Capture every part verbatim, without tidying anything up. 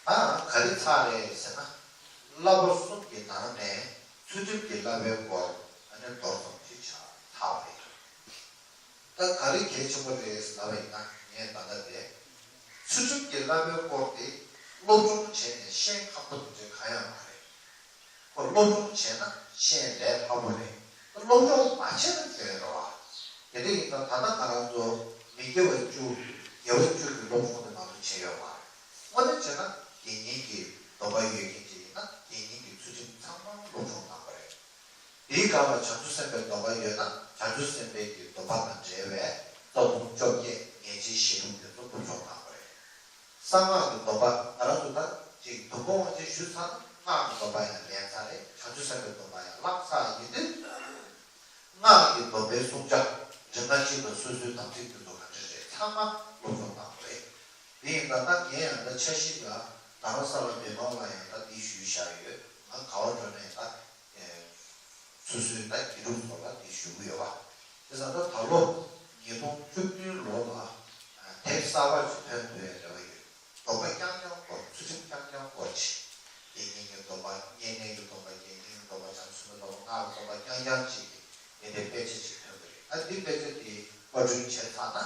ད་ག་རེ་ཚར་རེད་ཟེར་ན། བསླབ་པ་གསུམ་གྱི་ནང་ནས་ཚུལ་ཁྲིམས་ཀྱི་བསླབ་པའི་སྐོར་ཨ་ནི་མདོར་ཙམ་ཅིག་ཆ་ཚར་བ་རེད། ད་ག་རེ་གལ་ཆེན་པོ་རེད་ཟེར་ལབ་པ་ཡིན་ན། ངས་ད་ལྟ་དེ་ཚུལ་ཁྲིམས་ཀྱི་བསླབ་པའི་སྐོར་དེ་སློབ་སྦྱོང་བྱས་ནས་ཤེས་ཁག་པོ་དེ་འདྲ་གང་ཡང་མ་རེད། ཁོ་སློབ་སྦྱོང་བྱས་ན་ཤེས་ལས་སླ་པོ་རེད། སློབ་སྦྱོང་མ་བྱས་ན་ཁྱོན་ཡོད་རེད་བ། དེ་འདྲ་ཡིན་ཙང་ད་ལྟ་ང་རང་ཚོ་མི་དགེ་བ་བཅུ། དགེ་བ་བཅུ་གི་སློབ་སྦྱོང་དེ་ང་ཚོ་བྱས་ཡོད་བ། དངོས་གནས་བྱས་ན་དགེ་བསྙེན་གྱི་སྡོམ་པ་ཡོད་མཁན་ཅིག་ཡིན་ན་དགེ་བསྙེན་གྱི་ཚུལ་ཁྲིམས་ཚང་མ་སློབ་སྦྱོང་གནང་དགོས་རེད། དེའི་སྒང་ལ་བྱང་ཆུབ་སེམས་དཔའི་སྡོམ་པ་ཡོད་ན་བྱང་ཆུབ་སེམས་དཔའི་གི་སྡོམ་པ་དང་འབྲེལ་བའི་རྩ་ལྟུང་བཅོ་བརྒྱད། ངེས་འབྱེད་བཞི་རུ་དེ་ཚོ་སློབ་སྦྱོང་གནང་དགོས་རེད། གསང་སྔགས་ཀྱི་སྡོམ་པ་ང་རང་ཚོ་ད་ཅིག་དུམ་བུ་དབང་ཆེན་ཞུས་ཚར་ན་སྔགས་ཀྱི་སྡོམ་པ་ཡང་ལེན་ཚར་རེད། བྱང་ཆུབ་སེམས་དཔའི་སྡོམ་པ་ཡང་བླངས་ཚར་ཡིན་དུས། སྔགས་ཀྱི་སྡོམ་པའི་བསྲུང་བྱ་རིམ་ལྔ་བཞི་དང་སོ་སོའི་དམ་ཚིག་དེ་ཚོ་ག་འདྲ་རེད་ཚང་མ་སློབ་སྦྱོང་གནང་དགོས་རེད། དེ་ཡིན་ཙང་ད་ངས་ཡང་ད་འཆར་གཞི་ལ་རྡ་རམ་ས་ལ་མི་མང་ལ་ཡང་ད་འདི་ཞུས་བཞག་ཡོད། ང་ག་བ་འགྲོ་ནས་ད། སོ་སོའི་ད་དགེ་ཕྲུག་ཚོ་ལ་དེ་ཞུ་གི་ཡོད་པ། དེ་ཙང་ད་ད་ལོ་ཉིས་སྟོང་བཅུ་བདུན་ལོ་ལ་དེབ་གསར་པ་ཅིག་ཐོན་ཐུབ་ཡ་རེ་བ་ཡོད། སྡོམ་པ་རྐྱང་རྐྱང་སྐོར། ཚུལ་ཁྲིམས་རྐྱང་རྐྱང་སྐོར་ཅིག་དགེ་བསྙེན་གྱི་སྡོམ་པ། བསྙེན་གནས་ཀྱི་སྡོམ་པ། དགེ་བསྙེན་གྱི་སྡོམ་པ། བྱང་ཆུབ་སེམས་དཔའི་སྡོམ་པ། སྔགས་ཀྱི་སྡོམ་པ་རྐྱང་རྐྱང་ཅིག་གི་དེ་འདྲའི་དཔེ་ཆ་ཅིག་ཐོན་གི་རེད། ཨ་འདི་དཔེ་ཆ་དེ་པར་སྐྲུན་བྱས་ཚར་ན་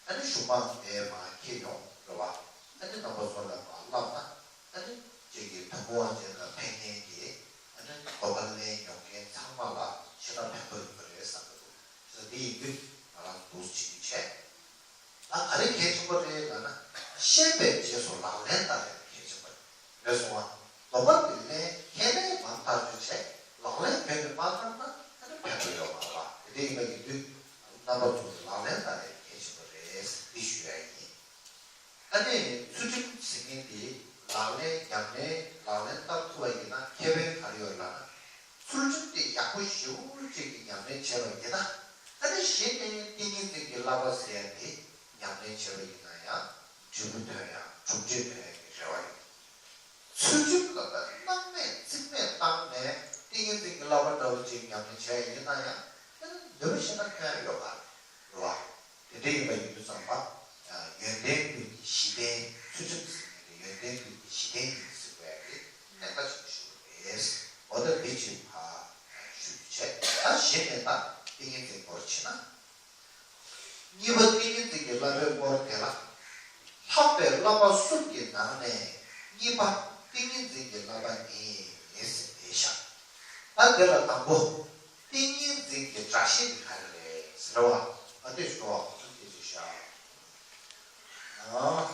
ཨ་ནི་གཞུང་མང་དེ་མར་འཁྱེར་ཡོང་རེད་བ། ཨ་ནི་རྣམ་པ་ཚོ་ལ་མར་བསླབ་ན། ཨ་ནི་ཁྱེད་ཀྱི་དུམ་བུ་དབང་ཆེན་དང་ཕན་ཉན་གྱི་ཨ་ནི་སྡོམ་པ་ལེན་མྱོང་མཁན་ཚང་མ་ལ་ཞེ་དྲག་ཕན་ཐོགས་ཡོང་གི་རེད་བསམ་གྱི་འདུག་དེ་ཡིན་དུས་ང་རང་ཚོ་འདུག་སེ་བྱེད་རྒྱུ་བྱས། ད་ག་རེ་གལ་ཆེན་པོ་རེད་ལབ་ན། ཤེས་པའི་རྗེས་སུ་ལག་ལེན་བསྟར་ཡ་གལ་ཆེན་པོ་རེད། རེད་སོང་ང་། སྡོམ་པ་དེ་ལེན་ཁས་ལེན་མང་དྲགས་ཚོད་བྱས་ལག་ལེན་གྱོན་ནས་མ་བསྟར་ན་ཨ་ནི་ཕན་ཐོགས་ཡོད་མ་རེད་བ། དེ་འདྲ་ཡིན་པ་ཡིན་དུས་རྣམ་པ་ཚོ་ལག་ལེན་བསྟར་ཡ་གལ་ཆེན་པོ་རེད། འདི་ཞུ་ཡ་ཡིན། ཨ་ནི་ཚུལ་ཁྲིམས་ཟེར་མཁན་དེ་ལག་ལེན་ཉམས་ལེན་ལག་ལེན་བསྟར་ཐུབ་པ་ཡིན་ན་ཁེ་ཕན་ག་རེ་ཡོད་ལབ་ན། ཚུལ་ཁྲིམས་དེ་ཡག་པོ་ཞེ་པོ་ཅིག་གི་ཉམས་ལེན་བྱས་པ་ཡིན་ན། ཨ་ནི་གཞི་ནས་ཏིང་ངེ་འཛིན་གྱི་བསླབ་པ་ཟེར་ཡ་དེ་ཉམས་ལེན་བྱས་པ་ཡིན་ན་ཡང་འབྲས་བུ་ཐོན་ཡ་གྲུབ་འབྲས་ཐོན་ཡ་གི་རེ་བ་ཡོད། ཚུལ་ཁྲིམས་ལ་ད་སྣང་མེད་རྩིས་མེད་བཏང་ནས་ཏིང་ངེ་འཛིན་གྱི་བསླབ་པ་འདྲ་བོ་ཅིག་ཉམས་ལེན་བྱས་ཡ་ཡིན་ན་ཡང་ཨ་ནི་འདོད་པ་ཞེ་དྲག་ཐོན་ཡ་ཡོད་མ་རེད་བ། དེ་འདྲ་ཡིན་པ་ཡིན་དུས་ཙམ་པ། ཡོན་ཏན་ཀུན་གྱི་གཞི་རྟེན། ཚུལ་ཁྲིམས་ཟེར་མཁན་དེ་ཡོན་ཏན་ཀུན་གྱི་གཞི་རྟེན་ཡིན་ཟེར་བའི་གནད་འགག་ཆེན་པོ་ཞིག་རེད། འོ་ད་འདི་ཅིག་ཕར་ཞུ་རྒྱུ་བྱས། ད་གཞི་ནས་ད་ཏིང་ངེ་འཛིན་སྐོར་བྱས་ན། གཉིས་པ་ཏིང་ངེ་འཛིན་གྱི་བསླབ་པའི་སྐོར་དེ་ལ། ལྷག་པའི་བསླབ་པ་གསུམ་གྱི་ནང་ནས་གཉིས་པ་ཏིང་ངེ་འཛིན་གྱི་བསླབ་པ་ཡིན་ཟེར་བཞག་ད་དེ་ལ་དང་པོ། ཏིང་ངེ་འཛིན་གྱི་སྒྲ་བཤད་དེ་ག་རེ་རེད་ཟེར་བ། ཨ་དེ་ཞུ་བ་ཁོ་ཚོ་སྐད་ཆ་བཤད། ཨ།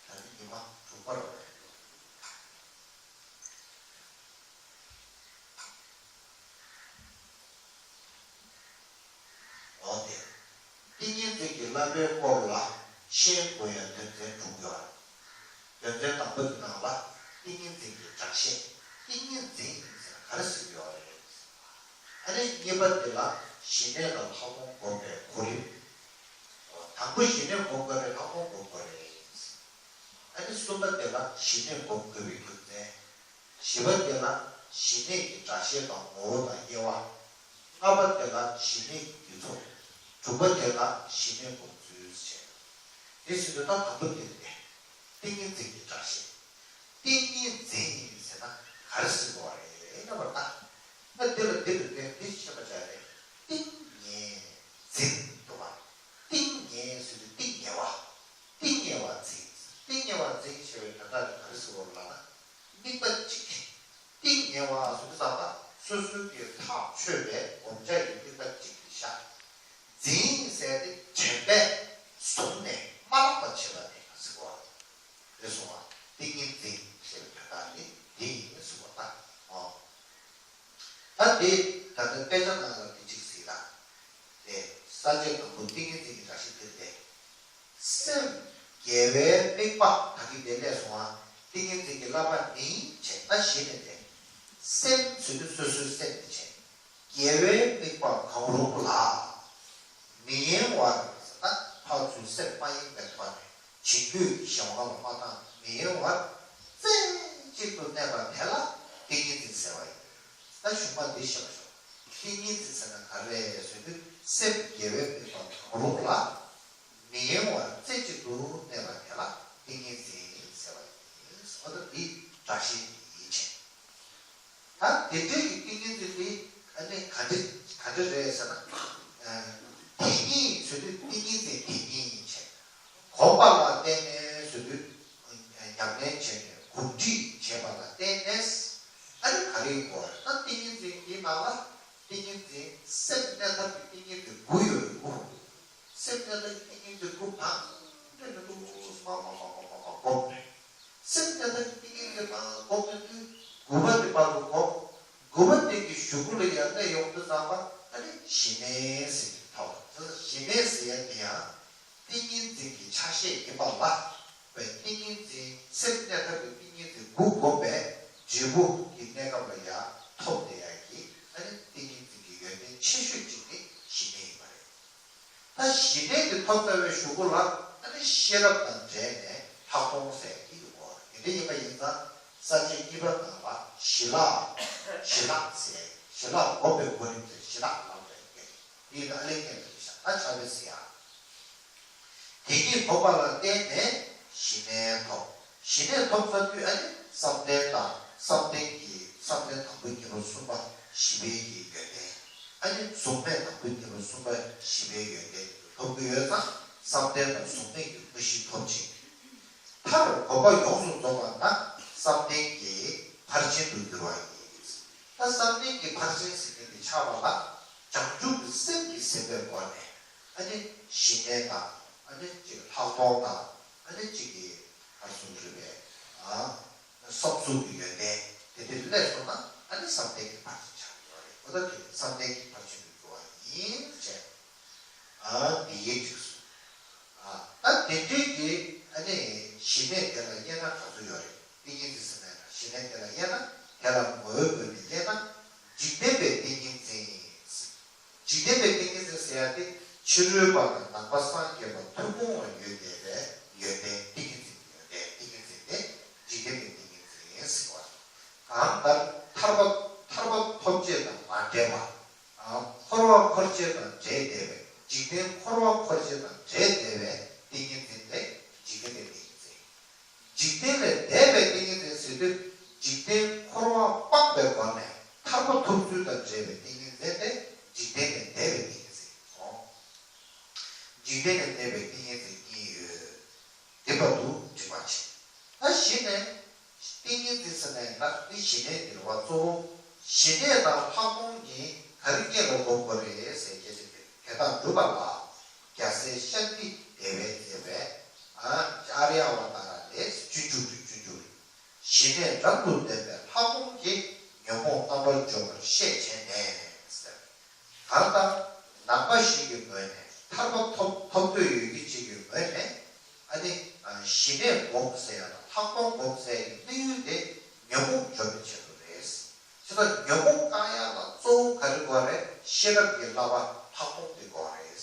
ད་ནི་ཉི་མ་དྲུག་པ་རེད། འོ་དེ། ཏིང་ངེ་འཛིན་གྱི་བསླབ་པའི་སྐོར་ལ་ཤེས་དགོས་ཡ་དོན་ཚན་དྲུག་ཡོད་རེད། དོན་ཚན་དང་པོ་དེ་ནང་ལ་ཏིང་ངེ་འཛིན་གྱི་སྒྲ་བཤད། ཏིང་ངེ་འཛིན་ཟེར་ན་ག་རེ་ཟེར་གྱི་ཡོད་རེད། ཨ་ནི་གཉིས་པ་དེ་ལ་ཞི་གནས་དང་ལྷག་མཐོང་སྒོམ་པའི་གོ་རིམ། དང་པོ་ཞི་གནས་སྒོམ་དགོས་རེད། ལྷག་མཐོང་སྒོམ་དགོས་རེད། ཨ་ནི་གསུམ་པ་དེ་ལ་ཞི་གནས་སྒོམ་དགོས་པའི་རྒྱུ་མཚན། བཞི་པ་དེ་ལ་ཞི་གནས་ཀྱི་སྒྲ་བཤད་དང་ངོ་བོ་དང་དབྱེ་བ། ལྔ་པ་དེ་ལ་ཞི་གནས་ཀྱི་དུས་ཚོད། དྲུག་པ་དེ་ལ་ཞི་གནས་སྒོམ་ཚུལ་བྱས། དེ་བཞིན་དུ་ད་དང་པོ་དེ་ནི་ཏིང་ངེ་འཛིན་གྱི་སྒྲ་བཤད། ཏིང་ངེ་འཛིན་ཟེར་ན་ག་རེ་ཟེར་དགོས་པ་རེད་ལབ་པར་ད། ད་འདི་ལ་འདི་ལ་བརྟེན་འདི་ཤེས་པ་བྱ་རེད། ཏིང་ངེ་འཛིན་འདུག་པ། ཏིང་ངེ་ཟེར་དུས་ཏིང་ངེ་བ། ཏིང་ངེ་བ་འཛིན། ཏིང་ངེ་བ་འཛིན་ཞེས་པའི་དོན་དག་དེ་ག་རེ་ཟེར་དགོས་ལབ་ན། དམིགས་པ་གཅིག་ཏིང་ངེ་བ་ཟེར་དུས་ཙམ་པ་སོ་སོའི་གི་ཐག་ཆོད་པའི་བསྒོམ་བྱ་ཡི་དམིགས་པ་གཅིག་གིས་བཞག་འཛིན་ཟེར་ཏེ་དྲན་པས་བཟུང་ནས་མ་ལོག་པར་བྱེད་པ་དེ་ག་ཟེར་དགོས། རེད་སོང་བ། ཏིང་ངེ་འཛིན་ཞེས་པའི་དོན་དག་ནི་འདི་ཡིན་ཟེར་བ་ད། ཨོ། ད་དེ་ད་ལྟ་དཔེ་ཆ་ནང་ལ་འདི་གཅིག་གཟིགས་དང་། དེ་ས་བཅད་དང་པོ་ཏིང་ངེ་འཛིན་གྱི་སྒྲ་བཤད་འདིར་ཏེ། སེམས་དགེ་བའི་དམིགས་པ་ད་གིན་དེ་སླེབས་སོང་བ། ཏིང་ངེ་འཛིན་གྱི་བསླབ་པ་ནི་བྱས་ད་གཞི་ནས་ཏེ། སེམས་ཟེར་དུས་སོ་སོའི་སེམས་དེ་བྱས། དགེ་བའི་དམིགས་པ་གང་རུང་ལ། མི་གཡེང་བར་ཟེར་ན་ཕར་ཚུར་སེམས་མ་གཡེངས་པའི་ཐོག་ནས་བྱིང་རྒོད་ཀྱི་གཞན་དབང་ལ་མ་བཏང་མི་གཡེང་བར་རྩེ་གཅིག་ཏུ་གནས་པ་དེ་ལ་ཏིང་ངེ་འཛིན་ཟེར་བ་ཡིན། ད་གཞུག་མ་འདི་བཤད་པ་ཞོག་ཏིང་ངེ་འཛིན་ཟེར་ན་ག་རེ་རེད་ཟེར་དུས་སེམས་དགེ་བའི་དམིགས་པ་གང་རུང་ལ། མི་གཡེང་བར་རྩེ་ གཅིག་ཏུ་གནས་པ་དེ་ལ་ཏིང་ངེ་འཛིན་ཟེར་བ་ཡིན། འོ་ད་འདི་སྒྲ་བཤད་ཡིན་བྱས། ད་དེ་འདྲའི་གི་ཏིང་ངེ་འཛིན་འདི་ཨ་ནི་ག་འདྲ་ག་འདྲ་རེད་ཟེར་ན། ཨ་དེ་ཉིད་ཟེར་དུས་ཏིང་ངེ་འཛིན་དེ་ཉིད་ཡིན་བྱས། གོམས་པ་ལ་བརྟེན་ནས་ཟེར་དུས་ཉམས་ལེན་བྱས་ནས་གོམས་འདྲིས་བྱས་པ་ལ་བརྟེན་ནས་ཨ་ནི་ག་རེ་ཡིན་གོ། ད་ཏིང་ངེ་འཛིན་འདི་ནང་ལ་ཏིང་ངེ་འཛིན་སེམས་གནས་ཐབས་ཀྱི་ཏིང་ངེ་འཛིན་དགུ་ཡོད་དགུ། སེམས་གནས་ཐབས་ཀྱི་ཏིང་ངེ་འཛིན་དགུ་གང་འདྲ་ནས་འདུག་མ་མ་མ་མ་མ་མ་གོམས། སེམས་གནས་ཐབས་ཀྱི་ཏིང་ངེ་འཛིན་མ་གོམས་ནས་དུས་དགུ་པ་དེ་བར་དུ་གོམས། དགུ་པ་དེ་གི་གཞུག་གུ་ལ་ཡར་གནས་ཡོང་དུས་ཙམ་པ་ཨ་ནི་ཞི་གནས་ཟེར་གྱི་ཐོག་ཞི་གནས་ཟེར་ཡ་དེ་ཡང་ཏིང་ངེ་འཛིན་གྱི་ཆ་ཤས་ཡིན་པ་ལ། བའི་ཏིང་ངེ་འཛིན་སེམས་གནས་ཐབས་ཀྱི་ཏིང་ངེ་འཛིན་དགུ་བསྒོམས་པའི་འབྲས་བུ་གི་གནས་སྐབས་ལ་ཡང་ཐོབ་བསྡད་ཡ་གི་ཨ་ནི་ཏིང་ངེ་འཛིན་གྱི་ཡོན་ཏན་ཆེ་ཤོས་གཅིག་ནི་ཞི་གནས་ཡིན་པ་རེད། ད་ཞི་གནས་དེ་ཐོབ་ཚར་བའི་གཞུག་གུ་ལ་ཨ་ནི་ཤེས་རབ་དང་འབྲེལ་ནས་ལྷག་མཐོང་ཟེར་གྱི་ཡོད་གོ། དེ་འདྲ་ཡིན་པ་ཡིན་ཙང་ས་བཅད་གཉིས་པ་ནང་ལ་ཞི་ལྷག་ཞི་ལྷག་ཟེར་ཞི་ལྷག་སྒོམ་པའི་གོ་རིམ་དེ་ཞི་ལྷག་ལབ་པའི་སྐད་དེ་ཡིན་ན་ཨ་ལས་སྐད་དུ་བཞག་ད་ཆ་བའི་ཟེར་ཡ། དེ་ཉིད་གོམས་པ་ལ་བརྟེན་ནས་ཞི་གནས་ཐོབ། ཞི་གནས་ཐོབ་ཚར་དུས་ཨ་ནི་བསམ་གཏན་དང་བསམ་གཏན་གྱི་བསམ་གཏན་དང་པོའི་གཉེན་པོ་གསུམ་པ་ཞི་བའི་གི་ཡོན་ཏན། ཨ་ནི་གཟུགས་མེད་དང་པོའི་གཉེན་པོ་གསུམ་པ་ཞི་བའི་ཡོན་ཏན་ཐོབ་ཀྱི་ཡོད་ཙང་བསམ་གཏན་དང་གཟུགས་མེད་ཀྱི་དངོས་གཞི་ཐོབ་ཅིང་། མཐར་གོམས་པ་ཡོངས་སུ་རྫོགས་པ་ན་བསམ་གཏན་གྱི་ཕར་ཕྱིན་དུ་འགྱུར་བ་ཡིན། ད་བསམ་གཏན་གྱི་ཕར་ཕྱིན་ཟེར་མཁན་དེ་ཆགས་པ་ལ་བྱང་ཆུབ་ཀྱི་སེམས་ཀྱིས་ཟིན་པའི་སྒོ་ནས་ཨ་ནི་ཞི་གནས་དང་ཨ་ནི་གཅིག་ལྷག་མཐོང་དང་ཨ་ནི་གཅིག་གི་ཧར་སུམ་རུས་པའི་ཨ་སོབ་སུབ་ཀྱི་ཡོན་ཏན་དེ་དེ་སླེབས་སོང་ན་ཨ་ནི་བསམ་གཏན་གྱི་ཕར་ཕྱིན་ཆགས་ཀྱི་ཡོད་རེད། འོ་ད་དེ་བསམ་གཏན་གྱི་ཕར་ཕྱིན་དུ་འགྱུར་བ་ཡིན་ཅེས། ཨ་འདི་ཡིན་གཅིག་སོང་། ཨ་ད་དེ་འདྲའི་གི་ཨ་ནི་ཞི་གནས་དེ་ལ་དབྱེ་ན་ག་ཚོད་ཡོད་རེད། ཏིང་ངེ་འཛིན་ཟེར་ནས་ཞི་གནས་དེ་ལ་དབྱེ་ན་དེ་ལ་ངོ་བོའི་སྒོ་ནས་དབྱེ་ན་འཇིག་རྟེན་པའི་ཏིང་ངེ་འཛིན། འཇིག་རྟེན་པའི་ཏིང་ངེ་འཛིན་ཟེར་ཡ་དེ་ཕྱི་རོལ་པ་དང་ནང་པ་སངས་རྒྱས་པ་ཐུན་མོང་ལ་ཡོད་བསྡད་པའི་ཡོན་ཏན་ཏིང་ངེ་འཛིན་ཡོན་ཏན་ཏིང་ངེ་འཛིན་དེ་འཇིག་རྟེན་པའི་ཏིང་ངེ་འཛིན་ཟེར་བ། གང་ལྟར་ཐར་པ་ཐར་པ་ཐོབ་བྱེད་དང་མ་བྲལ་བ། འཁོར་བ་འཁོར་བྱེད་དང་བྲལ་བསྡད་པའི་འཇིག་རྟེན་འཁོར་བ་འཁོར་བྱེད་དང་བྲལ་བསྡད་པའི་ཏིང་ངེ་འཛིན་དེ་འཇིག་རྟེན་པའི་ཏིང་ངེ་འཛིན། འཇིག་རྟེན་ལས་འདས་པའི་ཏིང་ངེ་འཛིན་ཟེར་དུས་འཇིག་རྟེན་འཁོར་བ་སྤངས་པའི་སྒོ་ནས་ཐར་པ་ཐོབ་ཚུལ་དང་འབྲེལ་བའི་ཏིང་ངེ་འཛིན་དེ་འཇིག་རྟེན་ལས་འདས་པའི་ཏིང་ངེ་འཛིན་ཨོ། འཇིག་རྟེན་ལས་འདས་པའི་ཏིང་ངེ་འཛིན་གཉིས་ཡོད། དེ་བར་དུ་འགྲིག་པ་བྱེད། ད་གཞི་ནས་ཏིང་ངེ་འཛིན་ཟེར་ནས་ད་འདི་ཞི་གནས་འདི་རེད་བ། གཙོ་བོ་ཞི་གནས་དང་ལྷག་མཐོང་གཉིས་ག་རེ་སྔོན་ལ་སྒོམ་དགོས་རེད་ཟེར་སྐད་ཆ་དེ་དེ་དག་སྒྲུབ་པ་ལ་རྒྱལ་སྲས་ཤཱནྟི་དེ་བས་མཛད་པའི་ཨ་ཨཱརྱ་བ་ཏཱ་ར་ལས་སྤྱོད་འཇུག་རེད། སྤྱོད་འཇུག་རེད། ཞི་གནས་རབ་ཏུ་ལྡན་པའི་ལྷག་མཐོང་གིས་ཉོན་མོངས་རྣམ་པར་འཇོམས་པར་ཤེས་བྱས་ནས་ཟེར། གང་ལྟར་ནང་པ་ཞིག་གི་ངོས་ནས་ཐར་པ་ཐོབ་ཐོབ་འདོད་ཡོད་ཀྱི་ཅིག་གི་ངོས་ནས་ཨ་ནི་ཞི་གནས་སྒོམ་ཟེར་ཡ་དང་ལྷག་མཐོང་སྒོམ་ཟེར་ཡ་གི་དམིགས་ཡུལ་དེ་ཉོན་མོངས་འཇོམས་པའི་ཆེད་དུ་རེད། བྱས་ཙང་ཉོན་མོངས་བསྐང་ཡ་ལ་གཙོ་བོ་ག་རེ་དགོས་རེད། ཤེས་རབ་ཀྱི་བསླབ་པ་ལྷག་མཐོང་དེ་དགོས་རེད།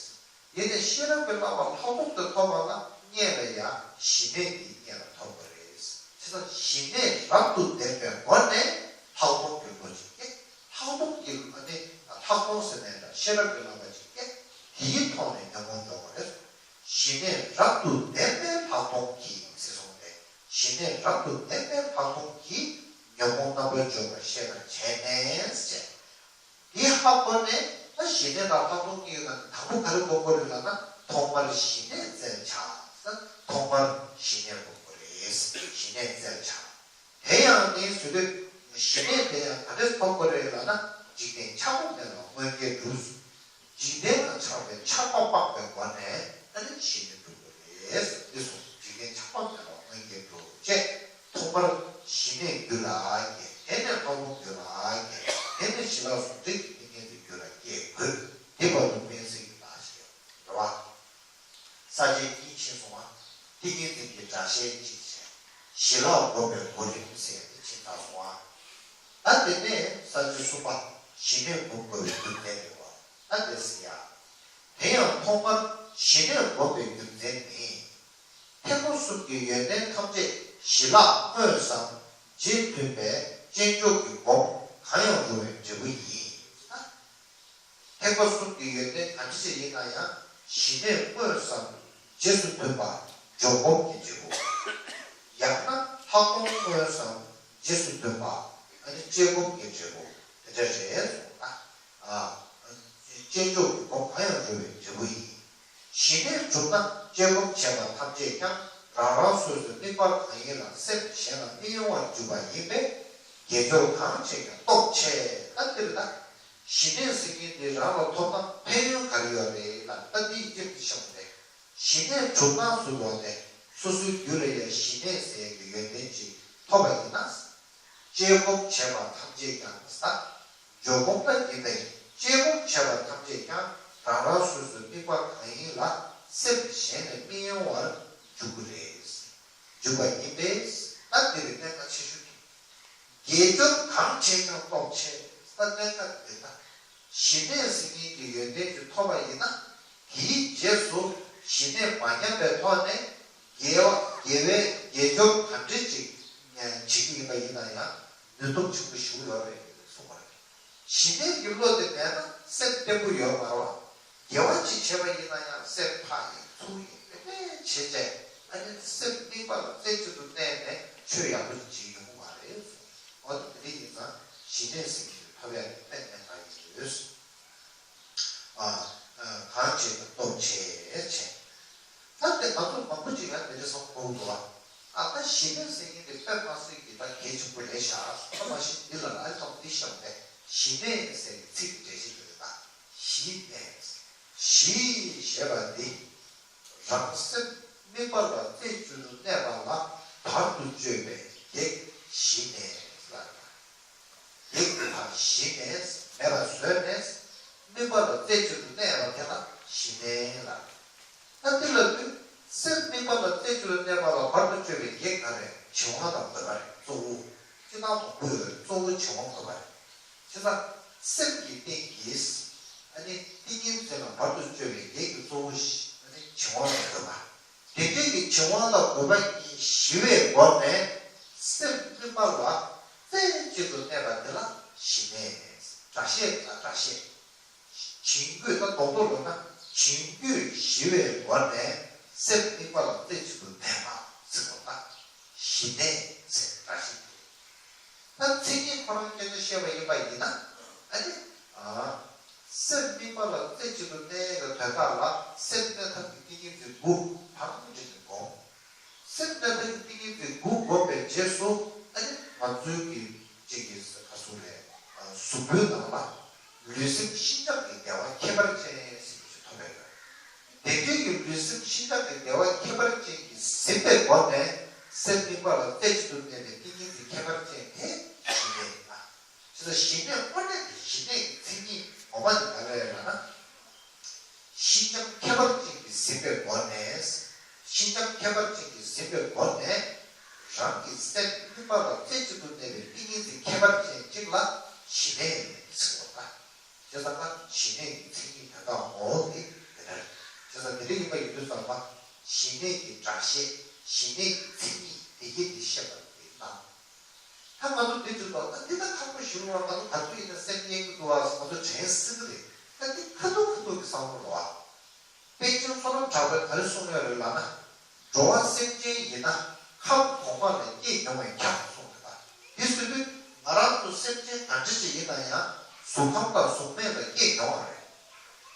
ཡིན་ནའི་ཤེས་རབ་ཀྱི་བསླབ་པ་ལྷག་མཐོང་དེ་ཐོབ་པ་ལ་སྔོན་ལ་ཡང་ཞི་གནས་དེ་སྔོན་ལ་ཐོབ་དགོས་རེད། བྱས་ཙང་ཞི་གནས་རབ་ཏུ་ལྡན་པའི་སྒོ་ནས་ལྷག་མཐོང་གི་བློ་ཅིག་སྐྱེ། ལྷག་མཐོང་གི་ཨ་ནི་ལྷག་མཐོང་ཟེར་ནས་འདྲ་ཤེས་རབ་ཀྱི་བསླབ་པ་ཅིག་སྐྱེ། དེའི་ཐོག་ནས་ཉོན་མོངས་འཇོམས་པ་རེད། ཞི་གནས་རབ་ཏུ་ལྡན་པའི་ལྷག་མཐོང་གིས་ཟེར་སོང་སྟེ། ཞི་གནས་རབ་ཏུ་ལྡན་པའི་ལྷག་མཐོང་གིས་ཉོན་མོངས་རྣམ་པར་འཇོམས་པར་ཤེས་པར་བྱས་ནས་ཟེར། དེ་ཧ་གོ་ནས་ད་ཞི་གནས་དང་ལྷག་མཐོང་གཉིས་ཡོད་ན་དང་པོ་ག་རེ་གོ་དགོས་རེད་ལབ་ན་ཐོག་མར་ཞི་གནས་བཙལ་བྱ། ཐོག་མར་ཞི་གནས་གོ་དགོས་རེད། ཞི་གནས་བཙལ་བྱ། དེ་ཡང་ནི་ཟེར་དུས་ཞི་གནས་དེ་ཡང་ག་འདྲས་ཐོབ་དགོས་རེད་ལབ་ན་འཇིག་རྟེན་ཆགས་པ་མེད་པ་མངོན་གྱིས་གྲུབ། འཇིག་རྟེན་ལ་ཆགས་པའི་ཆགས་པ་སྤངས་པའི་སྒོ་ནས་ཨ་ནི་ཞི་གནས་སྒྲུབ་དགོས་རེད། འདི་སོང་འཇིག་རྟེན་ཆགས་པ་མེད་པ་མངོན་གྱིས་གྲུབ་ཅེས་ཐོག་མར་ཞི་གནས་རྒྱུད་ལ་སྐྱེ། དེ་ནས་ལྷག་མཐོང་རྒྱུད་ལ་སྐྱེ། དེ་ནས་ཞི་ལྷག་གཟུང་འཛིན་གྱི་ཏིང་ངེ་འཛིན་རྒྱུད་ལ་སྐྱེ་དགོས། དེ་བར་དུ་སྨོན་ཚིག་གི་ལ་ཞིག་རེད་བ། ས་བཅད་གཉིས་ཕྱིན་སོང་བ། ཏིང་ངེ་འཛིན་གྱི་སྒྲ་བཤད་གཅིག་བྱས། ཞི་ལྷག་སྒོམ་པའི་གོ་རིམ་ཟེར་ཏེ་ཕྱིན་ཚར་སོང་བ། ད་དེ་ནས་ས་བཅད་གསུམ་པ་ཞི་གནས་སྒོམ་དགོས་པའི་རྒྱུ་མཚན་རེད་བ། ད་དེ་ཟེར་ཡ། དེ་ཡང་ཐོག་མར་ཞི་གནས་སྒོམ་པའི་རྒྱུ་མཚན་ནི། ཐེག་པ་གསུམ་གྱི་ཡོན་ཏན་ཐམས་ཅད་ཞི་ལྷག་དངོས་སམ་རྗེས་མཐུན་པའི་དཔྱད་འཇོག་གི་སྒོམ་གང་ཡང་རུང་བའི་འབྲས་བུ་ཡིན། ཐེག་པ་གསུམ་གྱི་ཡོན་ཏན་ག་འདྲ་ཞིག་ཡིན་ན་ཡང་ཞི་གནས་དངོས་སམ་ རྗེས་སུ་མཐུན་པ་འཇོག་སྒོམ་གྱི་འབྲས་བུ། ཡང་ན་ལྷག་མཐོང་མངོན་སུམ་རྗེས་སུ་མཐུན་པ་ཨ་ནི་དཔྱད་སྒོམ་གྱི་འབྲས་བུ་དེ་འདྲ་རེད་གསུངས་ན། དཔྱད་འཇོག་གི་སྒོམ་གང་ཡང་རུང་བའི་འབྲས་བུ་ཡིན། ཞི་གནས་གྲུབ་ན་དཔྱད་སྒོམ་བྱས་པ་ཐམས་ཅད་ཀྱང་རང་རང་སོ་སོའི་དམིགས་པ་གང་ཡིན་ལ་སེམས་གཞན་ལ་མི་གཡེང་བར་འཇུག་པ་ཡིན་པས་དགེ་སྦྱོར་གང་བྱས་ཀྱང་སྟོབས་ཆེ། ད་འདིར་ད་ཞི་གནས་ཟེར་མཁན་འདི་རང་ལ་ཐོབ་ན་ཕན་ཡོན་ག་རེ་ཡོད་རེད་ལ། ད་འདི་ཡིན་གཅིག་ཏུ་བཤད་པ་རེད། ཞི་གནས་གྲུབ་ན་ཟེར་བ་ནས་སོ་སོའི་རྒྱུད་ལ་ཡང་ཞི་གནས་ཟེར་ཡག་གི་ཡོན་ཏན་ཅིག་ཐོབ་པ་ཡིན་ན། དཔྱད་སྒོམ་བྱས་པ་ཐམས་ཅད་ཀྱང་ཟེར། འཇོག་སྒོམ་ལ་ཡིན་པས་དཔྱད་སྒོམ་བྱས་པ་ཐམས་ཅད་ཀྱང་རང་རང་སོ་སོའི་དམིགས་པ་གང་ཡིན་ལ་སེམས་གཞན་ལ་མི་གཡེང་བར་འཇུག་གི་རེད། འཇུག་པ་ཡིན་པས་ད་འདི་རེད་གནད་འགག་ཆེ་ཤོས་དེ། དགེ་སྦྱོར་གང་བྱས་ཀྱང་སྟོབས་ཆེ། ད་གནད་འགག་འདི་ལྟ། ཞི་གནས་ཟེར་མཁན་གྱི་ཡོན་ཏན་ཅིག་ཐོབ་པ་ཡིན་ན། དེའི་རྗེས་སུ་ཞི་གནས་མ་ཉམས་པའི་ཐོག་ནས་དགེ་བ་དགེ་བའི་དགེ་སྦྱོར་ག་འདྲ་ཅིག་བྱེད་ཀྱི་ཡིན་པ་ཡིན་ན་ཡང་ནུས་སྟོབས་ཆེན་པོ་ཞིག་ཡོད་རེད་གསུངས་པ་རེད། ཞི་གནས་ཀྱི་བློ་དེ་མེད་ན་སེམས་བརྟན་པོ་ཡོད་མ་རེད་བ། དགེ་བ་ཅིག་བྱས་པ་ཡིན་ན་ཡང་སེམས་ཐག་ཡིན་ཚུགས་ཡིན་དེ་འདྲ་བྱས་བྱས་ཨ་ནི་སེམས་དམིགས་པ་ལ་རྩེ་གཅིག་ཏུ་གནས་ནས་ཆོས་ཡག་པོ་ཅིག་བྱེད་ཡོང་གི་མ་རེད་གསུངས། འོ་ད་དེ་འདྲ་ཡིན་ཙང་ཞི་གནས་ཟེར་མཁན་དེ་ཐོབ་ཡག་དེ་དཔེ་གནད་འགག་ཡིན་ཡོད། ཨ། ཨ། གང་བྱས་ཀྱང་སྟོབས་ཆེ་བྱས། ད་དེ་ང་ཚོ་མང་པོ་ཅིག་ཡང་དེ་འདྲ་བསམ་གྱི་འདུག་བ། ཨ། ད་ཞི་གནས་ཟེར་མཁན་དེ་དཔེ་མ་སྲིད་ཀྱི་ད་གལ་ཆེན་པོ་རེད་ཤག་ད་མ་གཞི་འདི་ལ་ཨ་ཙམ་འདི་བཤད་པས་ཞི་གནས་ཟེར་ཚིག་གི་འགྲེལ་བཤད་དེ་རེད་ད། ཞི་གནས། ཞི་ཞེས་པ་འདི། རང་སེམས་དམིགས་པ་ལ་རྩེ་གཅིག་ཏུ་གནས་པ་ལ་བར་དུ་གཅོད་པའི་གེགས་ཞི་གནས་ལ། གེགས་དེ་དག་ཞི་གནས་མེད་པར་བཟོས་ནས་དམིགས་པ་ལ་རྩེ་གཅིག་ཏུ་གནས་པ་དེ་ལ་ཞི་གནས་ལ། ད་འདི་ལ་དུས་སེམས་དམིགས་པ་ལ་རྩེ་གཅིག་ཏུ་གནས་པ་ལ་བར་དུ་གཅོད་པའི་གེགས་ག་རེ་བྱེད་དབང་དང་དགོས་པ་རེད་གཙོ་བོ། སྤྱིར་བཏང་དང་པོ་ཡོད་རེད་གཙོ་བོ་བྱེད་དབང་དགོས་པ་རེད། བྱས་ཙང་སེམས་ཀྱི་སྟེང་གི་ཨ་ནི་ཏིང་ངེ་འཛིན་ལ་བར་དུ་གཅོད་པའི་གེགས་ཀྱི་གཙོ་བོ་ཞི་ཨ་ནི་བྱེད་དབང་ལ་དགོས་པ། དེ་འདྲའི་གི་བྱེད་དབང་དང་དགོས་པ་གཉིས་ཞི་བའི་སྒོ་ནས་སེམས་དམིགས་པ་ལ་རྩེ་གཅིག་ཏུ་གནས་པ་འདི་ལ་ཞི་གནས། སྒྲ་བཤད་དང་སྒྲ་བཤད། བྱིང་རྒོད་ད་རྡོག་རྡོག་ལོ་ན་བྱིང་རྒོད་ཞི་བའི་སྒོ་ནས་སེམས་དམིགས་པ་ལ་རྩེ་གཅིག་ཏུ་གནས་པ་ཟེར་བ་ལ་ཞི་གནས་ཟེར་སྒྲ་བཤད། ད་མཚན་ཉིད་ཁོ་རང་སྐད་ཆ་བཤད་པ་ཡིན་པ་ཡིན་ན་ཨ་ནི་ཨ་སེམས་དམིགས་པ་ལ་རྩེ་གཅིག་ཏུ་གནས་ཀྱི་དོན་དག་ལ་སེམས་གནས་ཐབས་ཀྱི་ཏིང་ངེ་འཛིན་དགུ་བར་དུ་འདྲེན་ནས་བསྒོམ། སེམས་གནས་ཐབས་ཀྱི་ཏིང་ངེ་འཛིན་དགུ་བསྒོམས་པའི་རྗེས་སུ་ཨ་ནི་ང་ཚོའི་གི་གཅིག་གི་ཁ་སུ་ལས་གཟུགས་པོའི་ནང་ལ་ལུས་སེམས་ཤིན་སྦྱངས་ཀྱི་བདེ་བ་ཁྱད་པར་ཅན་ཟེར་གྱི་ཐོབ་པ་ཡོད། དེ་འདྲའི་གི་ལུས་སེམས་ཤིན་སྦྱངས་ཀྱི་བདེ་བ་ཁྱད་པར་ཅན་གྱིས་ཟིན་པའི་སྒོ་ནས་སེམས་དམིགས་པ་ལ་རྩེ་གཅིག་ཏུ་གནས་པའི་ཏིང་ངེ་འཛིན་ཁྱད་པར་ཅན་དེ་ཞི་གནས་ཡིན་ལ། དེ་ལ་ཞི་གནས་དངོས་གནས་ཀྱི་ཞི་གནས་ཀྱི་མཚན་ཉིད་ངོ་མ་དེ་ག་རེ་རེད་ལབ་ན། ཤིན་སྦྱངས་ཁྱད་པར་ཅན་གྱིས་ཟིན་པའི་སྒོ་ནས། ཤིན་སྦྱངས་ཁྱད་པར་ཅན་གྱིས་ཟིན་པའི་སྒོ་ནས། རང་གི་སེམས་དམིགས་པ་ལ་རྩེ་གཅིག་ཏུ་གནས་པའི་ཏིང་ངེ་འཛིན་ཁྱད་པར་ཅན་གཅིག་ལ་ཞི་གནས་ཟེར་བ་ལ། བྱས་ཙང་ན་ཞི་གནས་ཀྱི་མཚན་ཉིད་དོན་དག་ངོ་བོ་དེ་དེ་ལྟར། བྱས་ཙང་དེ་འདྲ་ཡིན་པ་ཡིན་དུས་ཙམ་པ་ཞི་གནས་ཀྱི་སྒྲ་བཤད་ཞི་གནས་ཀྱི་མཚན་ཉིད་དེ་སྐད་དེ་བཤད་པ་དེ་དང་། ད་ང་ཚོ་འདི་ཚོ་དང་ད་འདི་ད་ཁག་པོ་ཞིག་རེད་བ། ང་ཚོ་ག་ཚོད་ཡིན་ན་སེམས་ཉན་གྱི་འདུག་བ། ང་ཚོ་དྲན་སྲིད་ཀྱི་རེད། ད་འདི་ཁ་ཐུག་ཁ་ཐུག་གི་བསམ་བློ་རེད་བ། པཎ་ཆེན་བསོད་ནམས་གྲགས་པས་ག་རེ་གསུངས་ཡོད་རེད་ལབ་ན། འགྲོ་བ་སེམས་ཅན་ཡིན་ན་ཁམས་གོང་མ་ལ་སྐྱེས་མྱོང་བས་ཁྱབ་གསུངས་ཡོད་ད། འདི་ཟེར་དུས་ང་རང་ཚོ་སེམས་ཅན་ག་འདྲ་ཞིག་ཡིན་ན་ཡང་གཟུགས་ཁམས་དང་གཟུགས་མེད་ལ་སྐྱེས་མྱོང་བ་རེད།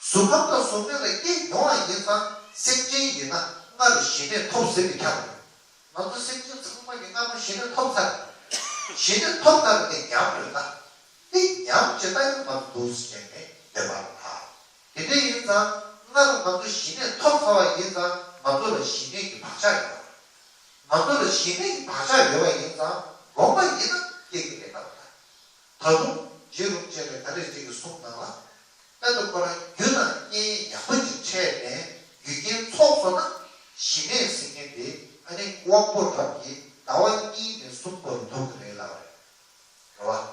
གཟུགས་ཁམས་དང་གཟུགས་མེད་ལ་སྐྱེས་མྱོང་བ་ཡིན་ཙང་སེམས་ཅན་ཡིན་ན་སྔར་ཞི་གནས་ཐོབ་ཟིན་པས་ཁྱབ་རེད། ང་ཚོ་སེམས་ཅན་ཚང་མ་གིས་སྔ་མོ་ཞི་གནས་ཐོབ་ཚར། ཞི་གནས་ཐོབ་ཚར་བའི་ཉམས་རེད་ད། འདི་ཉམས་ཇི་ལྟར་ཡང་མ་འདུག་ཟེར་ནས་འདོད་པ་ལ་ལྷག་དེ་འདྲ་ཡིན་ཙང་སྔར་ང་ཚོ་ཞི་གནས་ཐོབ་ཚར་བ་ཡིན་ཙང་ང་ཚོ་ལ་ཞི་གནས་ཀྱི་བག་ཆགས་ཡོད་རེད། ང་ཚོ་ལ་ཞི་གནས་ཀྱི་བག་ཆགས་ཡོད་པ་ཡིན་ཙང་སྒོམ་པ་ཡིན་ན་སྐྱེ་གི་མེད་པ་ལ། ད་དུང་རྗེ་རིན་པོ་ཆེ་ལ་ག་རེ་ཅིག་གི་གསུང་ནང་ལ། དཔལ་དུ་ཁོ་རང་རྒྱུ་དང་རྐྱེན་ཡག་པོ་ཅིག་འཕྲད་ནས་རྒྱུ་རྐྱེན་ཚོགས་སོང་ན་ཞི་གནས་ཟེར་མཁན་དེ་ཨ་ནི་དབང་པོ་རབ་ཀྱིས་ཟླ་བ་གཉིས་ནས་གསུམ་བར་ཐོབ་ཀྱི་རེད་ལབ་རེད། རེད་བ།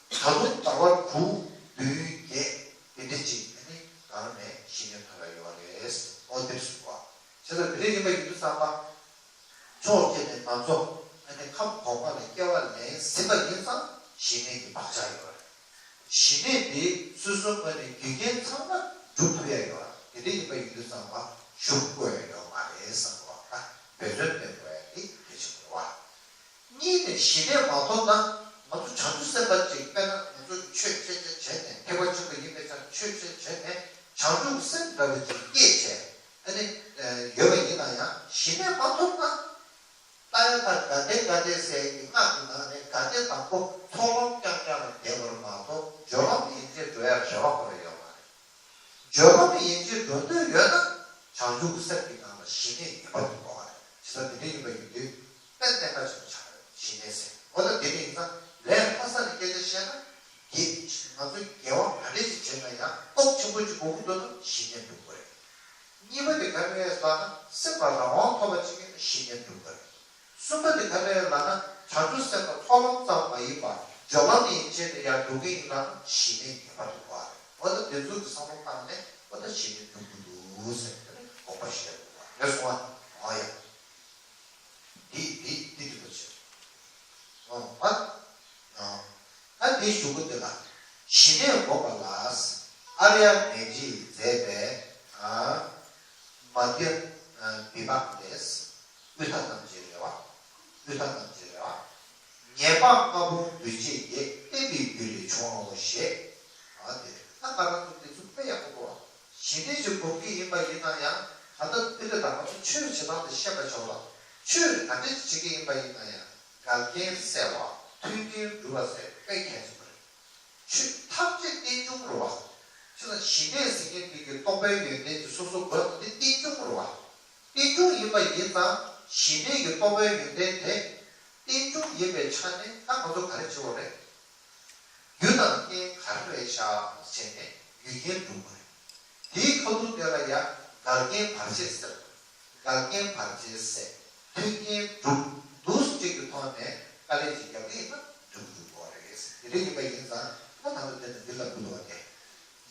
ད་དུང་ཟླ་བ་དྲུག་བདུན་བརྒྱད་དེ་འདྲ་ཅིག་ཨ་ནི་གང་ནས་ཞི་གནས་ཐོབ་ཡ་ཡོད་རེད། ཨོ་དེར་གསུངས་པ། བྱས་ཙང་དེ་འདྲ་ཡིན་པ་ཡིན་དུས་ཙམ་པ། ཕྱོགས་གཅིག་ནས་ང་ཚོ་ཨ་ནི་ཁམས་གོང་མ་ལ་སྐྱེ་བ་ལེན་ཟིན་པ་ཡིན་ཙང་ཞི་གནས་ཀྱི་བག་ཆགས་ཡོད་རེད། ཞི་གནས་དེ་སོ་སོའི་ངོས་ནས་རྒྱུ་རྐྱེན་ཚང་མ་སྒྲུབ་ཐུབ་ཡ་ཡོད་རེད། དེ་འདྲ་ཡིན་པ་ཡིན་དུས་ཙམ་པ་ ཞུགས་དགོས་ཡོད་མ་རེད་བསམ་པ་ད་འབད་བརྩོན་སྤེལ་དགོས་ཡ་དེ་གལ་ཆེན་པོ་རེད་བ། གཉིས་ནས་ཞི་གནས་མ་ཐོབ་ན་ང་ཚོ་བྱང་ཆུབ་སེམས་དཔའ་ཅིག་དཔེར་ན་ང་ཚོ་ཆོས་ཆེ་ཆེ་བྱས་ནས་ཐེག་པ་ཆེན་པོ་ཡིན་པའི་ཆ་ཆོས་ཆེ་བྱས་ནས་བྱང་ཆུབ་སེམས་འདྲ་བོ་ཅིག་སྐྱེས་བྱས་ཨ་ནི་ཡོད་པ་ཡིན་ན་ཡང་ཞི་གནས་མ་ཐོབ་ན། ལྟ་ཡ་ད་ག་དེ་ག་དེ་ཟེར་གྱི་སྔགས་ཀྱི་ནང་ནས་ག་དེ་དང་པོ་ཚོགས་ལམ་རྐྱང་རྐྱང་ལ་བསྡད་པར་མ་གཏོགས་སྦྱོར་ལམ་ཡན་ཆད་འགྲོ་ཡ་རེ་བ་ཁོ་ར་ཡོད་མ་རེད། སྦྱོར་ལམ་ཡན་ཆད་འགྲོ་འདོད་ཡོད་ན་བྱང་ཆུབ་སེམས་ཀྱི་ནང་ལ་ཞི་གནས་ངེས་པར་དུ་དགོས་པ་རེད། ཇི་ལྟར་དེ་འདྲ་ཡིན་པ་ཡིན་དུས་ཏན་ཏན་ཁ་ཆེན་པོ་ཆགས་ཡོད་ཞི་གནས་ཟེར། འོ་ད་དེ་འདྲ་ཡིན་ཙང་ལས་ལྷག་ས་ནས་སྐད་ཆ་བཤད་ན་དགེ་ང་ཚོས་དགེ་བ་ག་འདྲ་ཞིག་བྱས་ན་ཡང་སྟོབས་ཆེན་པོ་ཅིག་དགོས་ཀྱི་འདུག་ན་ཞི་གནས་སྒྲུབ་དགོས་རེད། གཉིས་པ་དེ་ག་རེ་རེད་ལབ་ན་སེམས་ལ་རང་དབང་ཐོབ་པ་ཅིག་ཡིན་ན་ཞི་གནས་སྒྲུབ་དགོས་རེད། གསུམ་པ་དེ་ག་རེ་རེད་ལབ་ན་བྱང་ཆུབ་སེམས་དང་ཚོགས་ལམ་ཙམ་མ་ཡིན་པར་སྦྱོར་ལམ་ཡན་ཆད་དུ་ཡང་འགྲོ་གི་ཡིན་ལབ་ན་ཞི་གནས་ངེས་པར་དུ་དགོས་རེད། འོ་ད་དེ་ཚོ་གི་བསམ་བློ་བཏང་ནས་འོ་ད་ཞི་གནས་སྒྲུབ་དགོས་འདུག་ཟེར་ནས་དགོངས་པ་བཞེས་དགོས་པ་རེད་སོང་ཨ། འོ་ཡ། འདི་འདི་འདི་འདི་པ་ཆེ། འོ་ཨ། ཨ་འདི་གཞུག་གུ་འདི་ལ་ཞི་གནས་སྒོམ་པ་ལ་ཨཱརྱ་མན་ཇིས་མཛད་པའི་ཨ་མ་དྷྱ་བི་པཀ་ལས། དབུས་མཐའ་རྣམ་འབྱེད་རེད་བ། དབུས་མཐའ་རྣམ་འབྱེད་རེད་བ། ངེས་པ་ལྔ་པོ་འདུས་བྱས་བརྒྱད་བསྟན་པའི་རྒྱུ་ལས་བྱུང་བའོ་ཞེས། ཨ་དེ་ད་ང་རང་ཚོ་དེ་ཚོ་དཔེ་ཡག་པོ་གོ་བ། ཞི་གནས་ཀྱི་སྒོམ་གྱི་ཡིན་པ་ཡིན་ན་ཡང་ད་ལྟ་དེ་འདྲ་དང་ང་ཚོ་ཆོས་བྱེད་སྟངས་དེ་ཤེས་པ་ཆོག་ལ། ཆོས་ག་འདྲ་བྱེད་ཀྱི་ཡིན་པ་ཡིན་ན་ཡང་འགལ་རྐྱེན་སེལ་བ་མཐུན་རྐྱེན་སྒྲུབ་པ་ཟེར་དཔེ་གལ་ཆེན་པོ་རེད། ཆོས་ཐམས་ཅད་རྟེན་འབྱུང་རེད་བ། ཆོས་ལ་ཞི་གནས་ཟེར་མཁན་དེ་གི་རྟོགས་པའི་ཡོན་ཏན་དེ་སོ་སོ་དགོས་དང་དེ་རྟེན་འབྱུང་རེད་བ། རྟེན་འབྱུང་ཡིན་པ་ཡིན་ཙང་ཞི་གནས་ཀྱི་རྟོགས་པའི་ཡོན་ཏན་དེ་རྟེན་འབྱུང་ཡིན་པའི་ཆ་ནས་ད་ང་ཚོ་ག་རེ་བྱེད་དགོས་རེད། རྒྱུ་དང་རྐྱེན་ག་རེ་རེད་བཞག་བྱས་ནས་རྒྱུ་རྐྱེན་སྒྲུབ་དགོས་རེད། དེའི་ཁ་ཐུག་དེ་ལ་ཡང་འགལ་རྐྱེན་བར་ཆད་སེལ། འགལ་རྐྱེན་བར་ཆད་སེལ། མཐུན་རྐྱེན་སྒྲུབ། འདུ་བྱེད་ཀྱི་ཐོག་ནས་དཀའ་ལས་ཅིག་རྒྱབ་ཀྱི་ཡིན་ན་འགྲུབ་འགྲུབ་དགོས་རེད། དེ་འདྲ་ཡིན་པ་ཡིན་ཙང་ད་ད་ལྟ་དེ་ནི་འདི་ལ་བསྐུལ་བ་སྟེ།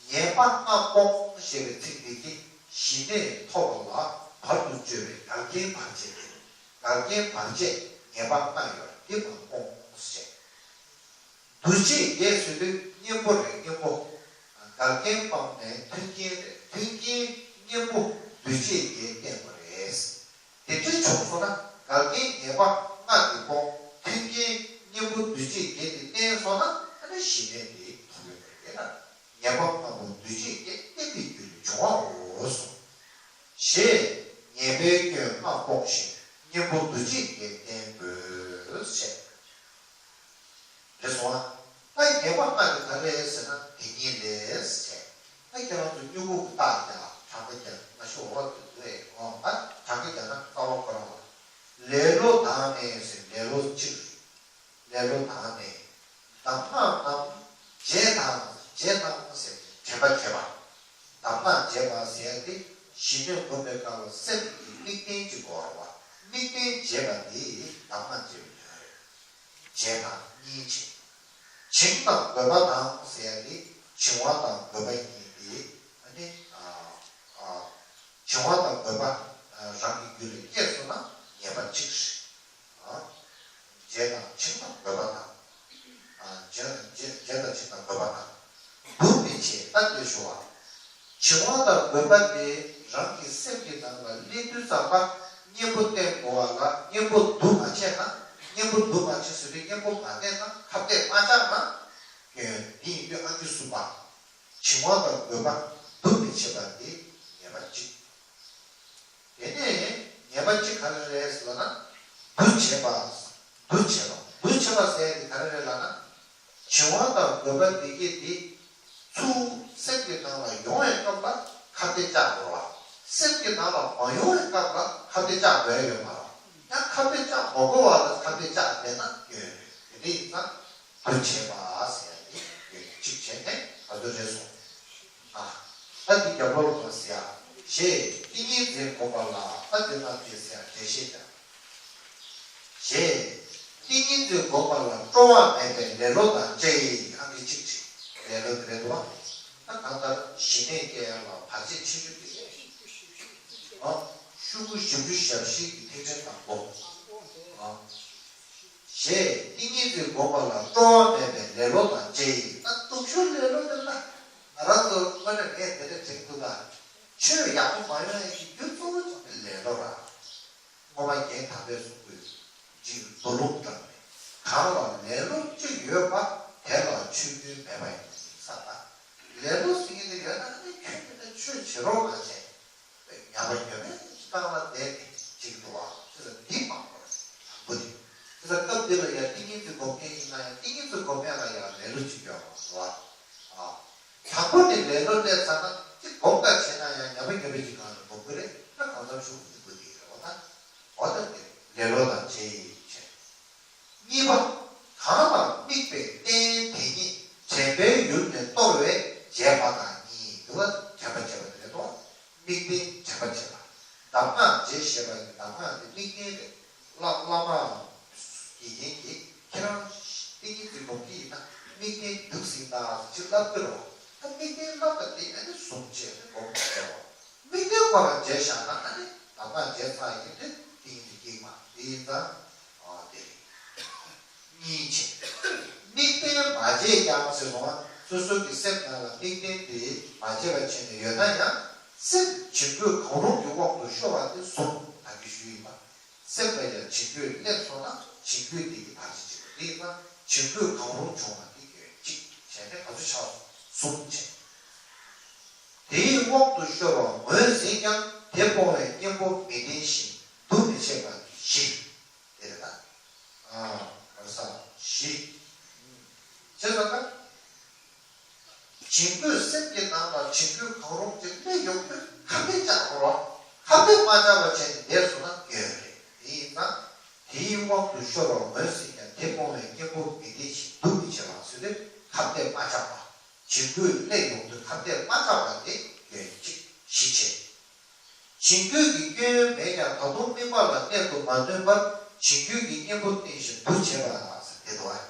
ངེས་པ་ལྔ་སྤོང་ཞེས་པའི་ཚིག་འདི་གིས་ཞི་གནས་ཐོབ་པ་ལ་བར་དུ་གཅོད་པའི་འགལ་རྐྱེན་བར་ཆད་དེ། འགལ་རྐྱེན་བར་ཆད་ངེས་པ་ལྔ་ཡོད་འདི་མ་སྤོང་ཞེས། འདུ་བྱེད་བརྒྱད་ཟེར་དུས་གཉེན་པོ་རེད་གཉེན་པོ། འགལ་རྐྱེན་སྤངས་ནས་མཐུན་རྐྱེན་རེད་མཐུན་རྐྱེན་གཉེན་པོ་འདུ་བྱེད་བརྒྱད་བསྟེན་དགོས་རེད། དེ་འདྲ་བྱུང་སོང་ན་འགལ་རྐྱེན་ངེས་པ་ལྔ་དེ་སྤོང་མཐུན་རྐྱེན་གཉེན་པོ་འདུ་བྱེད་བརྒྱད་དེ་བསྟེན་སོང་ན་ཨ་ནི་ཞི་གནས་དེ་ཐོབ་ཡོད་པ་རེད་ན། ངེས་པ་ལྔ་པོ་འདུ་བྱེད་བརྒྱད་བསྟེན་པའི་རྒྱུ་ལས་བྱུང་བའོ་གསུངས། ཞེས་ངེས་པའི་སྐྱོན་ལྔ་སྤོང་ཞིང་གཉེན་པོ་འདུ་བྱེད་བརྒྱད་བསྟེན་དགོས་ཞེས། རེད་སོང་ཨ། ད་ངེས་པ་ལྔ་དེ་ག་རེ་རེད་ཟེར་ན་དེ་ཉིད་ལས་ཟེར། ད་ཁྱེད་རང་ཚོ་སྨྱུ་གུ་གི་རྟགས་རྒྱག་གྲངས་ཀ་རྒྱག་ང་ཤོག་འོག་ཏུ་འདུག་རེད་འོ་ཨ་གྲངས་ཀ་རྒྱག་ན་རྩ་བ་ཁོ་རང་ལ། ལེ་ལོ་དང་ནི་ཟེར་ལེ་ལོ་གཅིག་ལེ་ལོ་དང་ནི། གདམས་ངག་རྣམས་བྱས་དང་བྱས་དང་ཟེར་དྲན་པ་བྱས་པ། གདམས་ངག་བྱས་པ་ཟེར་ཏེ་ཞི་གནས་སྒོམ་པའི་སྐབས་ལ་སེམས་ཀྱི་དམིགས་རྟེན་གཅིག་དགོས་རེད་བ། དམིགས་རྟེན་བྱས་པ་འདི་གདམས་ངག་བྱས་པའི་དོན་རེད། བྱས་དང་གཉིས་བྱས། བྱིང་དང་རྒོད་པ་དང་ཟེར་ཡ་དེ་བྱིང་བ་དང་རྒོད་པ་གཉིས་དེ་ཨ་ནི་ཨ་ཨ་བྱིང་བ་དང་རྒོད་པ་ཨ་རང་གི་རྒྱུད་ལ་སྐྱེས་སོང་ན་ངེས་པ་གཅིག་རེད། ཨ་བྱས་དང་བྱིང་དང་རྒོད་པ་དང་། ཨ་བྱས་བྱས་བྱས་དང་བྱིང་དང་རྒོད་པ་དང་། སྡུག་མི་བྱེད་ལྟ་སྟེ་ཞུ་བ། བྱིང་བ་དང་རྒོད་པ་དེ་རང་གི་སེམས་ཀྱི་ནང་ལ་སླེབས་དུས་ཙམ་པ་གཉེན་པོ་བསྟེན་དགོས་པ་ལ་གཉེན་པོ་འདུ་མ་བྱས་ན་གཉེན་པོ་འདུ་མ་བྱས་ཟེར་དུས་གཉེན་པོ་མ་བསྟེན་ན་ཁ་གཏད་མ་བཅག་ན་སྐྱོན་འདི་ཡིན་དུས་ཨང་ཀི་གསུམ་པ། བྱིང་བ་དང་རྒོད་པ་འདུ་མི་བྱེད་པ་འདི་ངེས་པ་གཅིག་དེ་ནས་ངེས་པ་གཅིག་ག་རེ་རེད་ཟེར་ལབ་ན། འདུ་བྱེད་པ། འདུ་བྱེད་པ། འདུ་བྱེད་པ་ཟེར་ཡ་དེ་ག་རེ་རེད་ལབ་ན། བྱིང་བ་དང་རྒོད་པ་འདི་གྱད་དེ་ཚུར་སེམས་ཀྱི་ནང་ལ་ཡོང་བའི་སྐབས་ལ་ཁ་གཏད་བཅག་དགོས་རེད་བ། སེམས་ཀྱི་ནང་ལ་མ་ཡོང་བའི་སྐབས་ལ་ཁ་གཏད་བཅག་དགོས་ཡ་ཡོད་མ་རེད། ཡང་ཁ་གཏད་བཅག་མ་དགོས་པ་ལ་ཁ་གཏད་བཅག་བསྡད་ན་སྐྱོན་རེད། དེ་འདྲ་ཡིན་ཙང་། འདུ་བྱེད་པ་ཟེར་ཡ་དེ་ཡོད་གཅིག་བྱས་ནས་ག་ཚོད་རེད་སོང་། ཨ། ད་འདི་རྒྱབ་ལོགས་ལ་ཟེར་ཡ། ཞེས་ཏིང་ངེ་འཛིན་སྒོམ་པ་ལ་ཨ་འདི་རྣམས་ཀྱིས་ཟེར་ཡ་འགྲེལ་བཤད་ཀྱང་། ཞེས་ཏིང་ངེ་འཛིན་སྒོམ་པ་ལ་སྤྲོ་བ་མེད་པའི་ལེ་ལོ་དང་བཅས་ཡིན་ཨ་འདི་གཅིག་བྱེད་ལེ་ལོ་དེ་རེད་འདུག་བ། ད་གང་ལྟར་ཞི་གནས་སྐྱེ་ཡ་ལ་བར་ཆད་ཆེ་ཤོས་དེ་རེད། ཨ། ཤོག་གུ་བཞི་བཅུ་ཞེ་བཞི་གི་ཐིག་ཕྲེང་དང་པོ། ཨ། ཞེས་ཏིང་ངེ་འཛིན་སྒོམ་པ་ལ་སྤྲོ་བ་མེད་པའི་ལེ་ལོ་དང་བཅས་ཡིན། ད་སྡུག་ཤོས་ལེ་ལོ་དེ་ལ་ང་རང་ཚོ་དངོས་གནས་ངས་དེ་འདྲ་དྲན་འདུག་ད། ཆོས་ཡག་པོ་མ་ཡོང་ཡས་ཀྱི་རྒྱུ་གཙོ་བོ་ཅིག་ནི་ལེ་ལོ་ར། སྔོན་མ་རྒན་དམ་པས་གསུངས་པའི་ཅིག་མདོ་ལུང་དྲངས་ནས། གང་ལ་ལེ་ལོ་གཅིག་ཡོད་པ། དེ་ལ་ཆོས་མཐུན་མེད་པ་ཡིན་ཟེར་ད། ལེ་ལོ་ཟེར་མཁན་དེ་ཡོད་ན་ནི་ཁྱོད་ཀྱིས་ནི་ཆོས་བྱེད་རོགས་མ་བྱས། ཉམས་པ་ཉམས་པའི་སྟེང་ལ་བསྡད་དེ་ཅིག་འདུག་བ། ཅེས་འདི་མང་པོ་རེད། དང་པོ་དེ། ཅེས་སྐབས་འདི་ལ་ཡང་ཏིང་ངེ་འཛིན་སྒོམ་མཁན་ཡིན་ན་ཡང་ཏིང་ངེ་འཛིན་སྒོམ་ཡག་ལ་ཡང་ལེ་ལོ་ཅིག་ཡོད་མ་རེད་བ། ཨ། དང་པོ་དེ་ལེ་ལོ་སླེབས་ཚར་ན་ཅིག་སྒོམ་ག་བྱས་ན་ཡང་ཉམས་པ་ཉམས་པའི་ཅིག་གང་ལ་སྒོམ་གི་རེད། ད་གང་འཚམ་ཤུགས་ཀྱིས་སྒོམ་གི་རེད་བ། ད་འོ་ད་དེ་ལེ་ལོ་དང་བཅས་བྱས། གཉིས་པ། གང་ལ་དམིགས་པའི་རྟེན་དེ་ཉིད་དྲན་པའི་ཡུལ་ནས་གཏོར་བས་བྱས་པ་དང་གཉིས། དེ་བ་དྲན་པ་བྱས་པ་དེ་རེད་དོ། དམིགས་རྟེན་དྲན་པ་བྱས་པ། གདམས་ངག་རྗེས་ཞེས་པ་ཡི་གདམས་ངག་དེ་དམིགས་རྟེན་རེད། བླ་བླ་མ་དགེ་རྒན་གྱིས་ཁྱེད་རང་ཏིང་ངེ་འཛིན་སྒོམ་གྱི་ཡིན་ན་དམིགས་རྟེན་འདུག་ཟིན་ད་ཅེས་ལབ་ཀྱི་རེད་བ། ད་དམིགས་རྟེན་ལབ་པ་དེ་ཨ་ནི་བཟུང་བྱས་ནས་སྒོམ་དགོས་རེད་བ། དམིགས་རྟེན་ཁོ་རང་བརྗེད་བཞག་ན་ཨ་ནི་གདམས་ངག་བརྗེད་ཚར་ཡིན་དུས་ཏིང་ངེ་འཛིན་སྐྱེ་གི་མ་རེད། དེ་ཡིན་ཙང་། ཨ་དེ་རེད། གཉིས་བྱས། དམིགས་རྟེན་མ་བརྗེད་ཀྱང་ཟེར་སོང་བ། སོ་སོ་གི་སེམས་ནང་ལ་དམིགས་རྟེན་དེ་མ་བརྗེད་པ་བྱས་ནས་ཡོད་ན་ཡང་སེམས་བྱིང་རྒོད་གང་རུང་གི་དབང་དུ་ཤོར་བ་དེ་བཟུང་ད་གི་ཞུ་ཡིན་པ། སེམས་ལ་ཡང་བྱིང་རྒོད་སླེབས་སོང་ན་བྱིང་རྒོད་དེ་གི་བར་ཆད་བྱེད་པ་དེ་ཡིན་ཙང་བྱིང་རྒོད་གང་རུང་བྱུང་བ་དེ་སྐྱོན་གཅིག་བྱས་ནས་ག་ཚོད་ཆགས་སོང་གསུམ་བྱས། དེའི་དབང་དུ་ཤོར་བ་ངོས་ཟིན་ཀྱང་དེ་སྤོང་བའི་གཉེན་པོ་མི་ལྡན་ཞིང་འདུ་མི་བྱེད་པ་བཞི། དེ་རེད་ད། ཨ་བར་ས་བཞི། བྱས་ཙང་ན། བྱིང་རྒོད་སེམས་ཀྱི་ནང་ལ་བྱིང་རྒོད་གང་རུང་ཅིག་སླེབས་ཡོང་དུས་ཁ་གཏད་བཅག་དགོས་རེད། ཁ་གཏད་མ་བཅག་པ་བྱས་ནས་བསྡད་སོང་ན་སྐྱོན་རེད། དེ་ཡིན་ཙང་དེའི་དབང་དུ་ཤོར་བ་ངོས་ཟིན་ཀྱང་དེ་སྤོང་བའི་གཉེན་པོ་མི་ལྡན་ཞིང་འདུ་མི་བྱེད་པ་ཟེར་དུས་ཁ་གཏད་མ་བཅག་པ། བྱིང་རྒོད་སླེབས་ཡོང་དུས་ཁ་གཏད་མ་བཅག་པ་དེ་སྐྱོན་གཅིག་བཞི་བྱས། བྱིང་རྒོད་ཀྱི་སྐྱོན་ཡོན་མེད་ཀྱང་ད་དུང་དམིགས་པ་ལ་གནད་དུ་མ་བསྣུན་པར་བྱིང་རྒོད་ཀྱི་གཉེན་པོ་བསྟེན་ཞིང་འདུ་བྱེད་པ་ཟེར་དེ་འདུག་ཨ།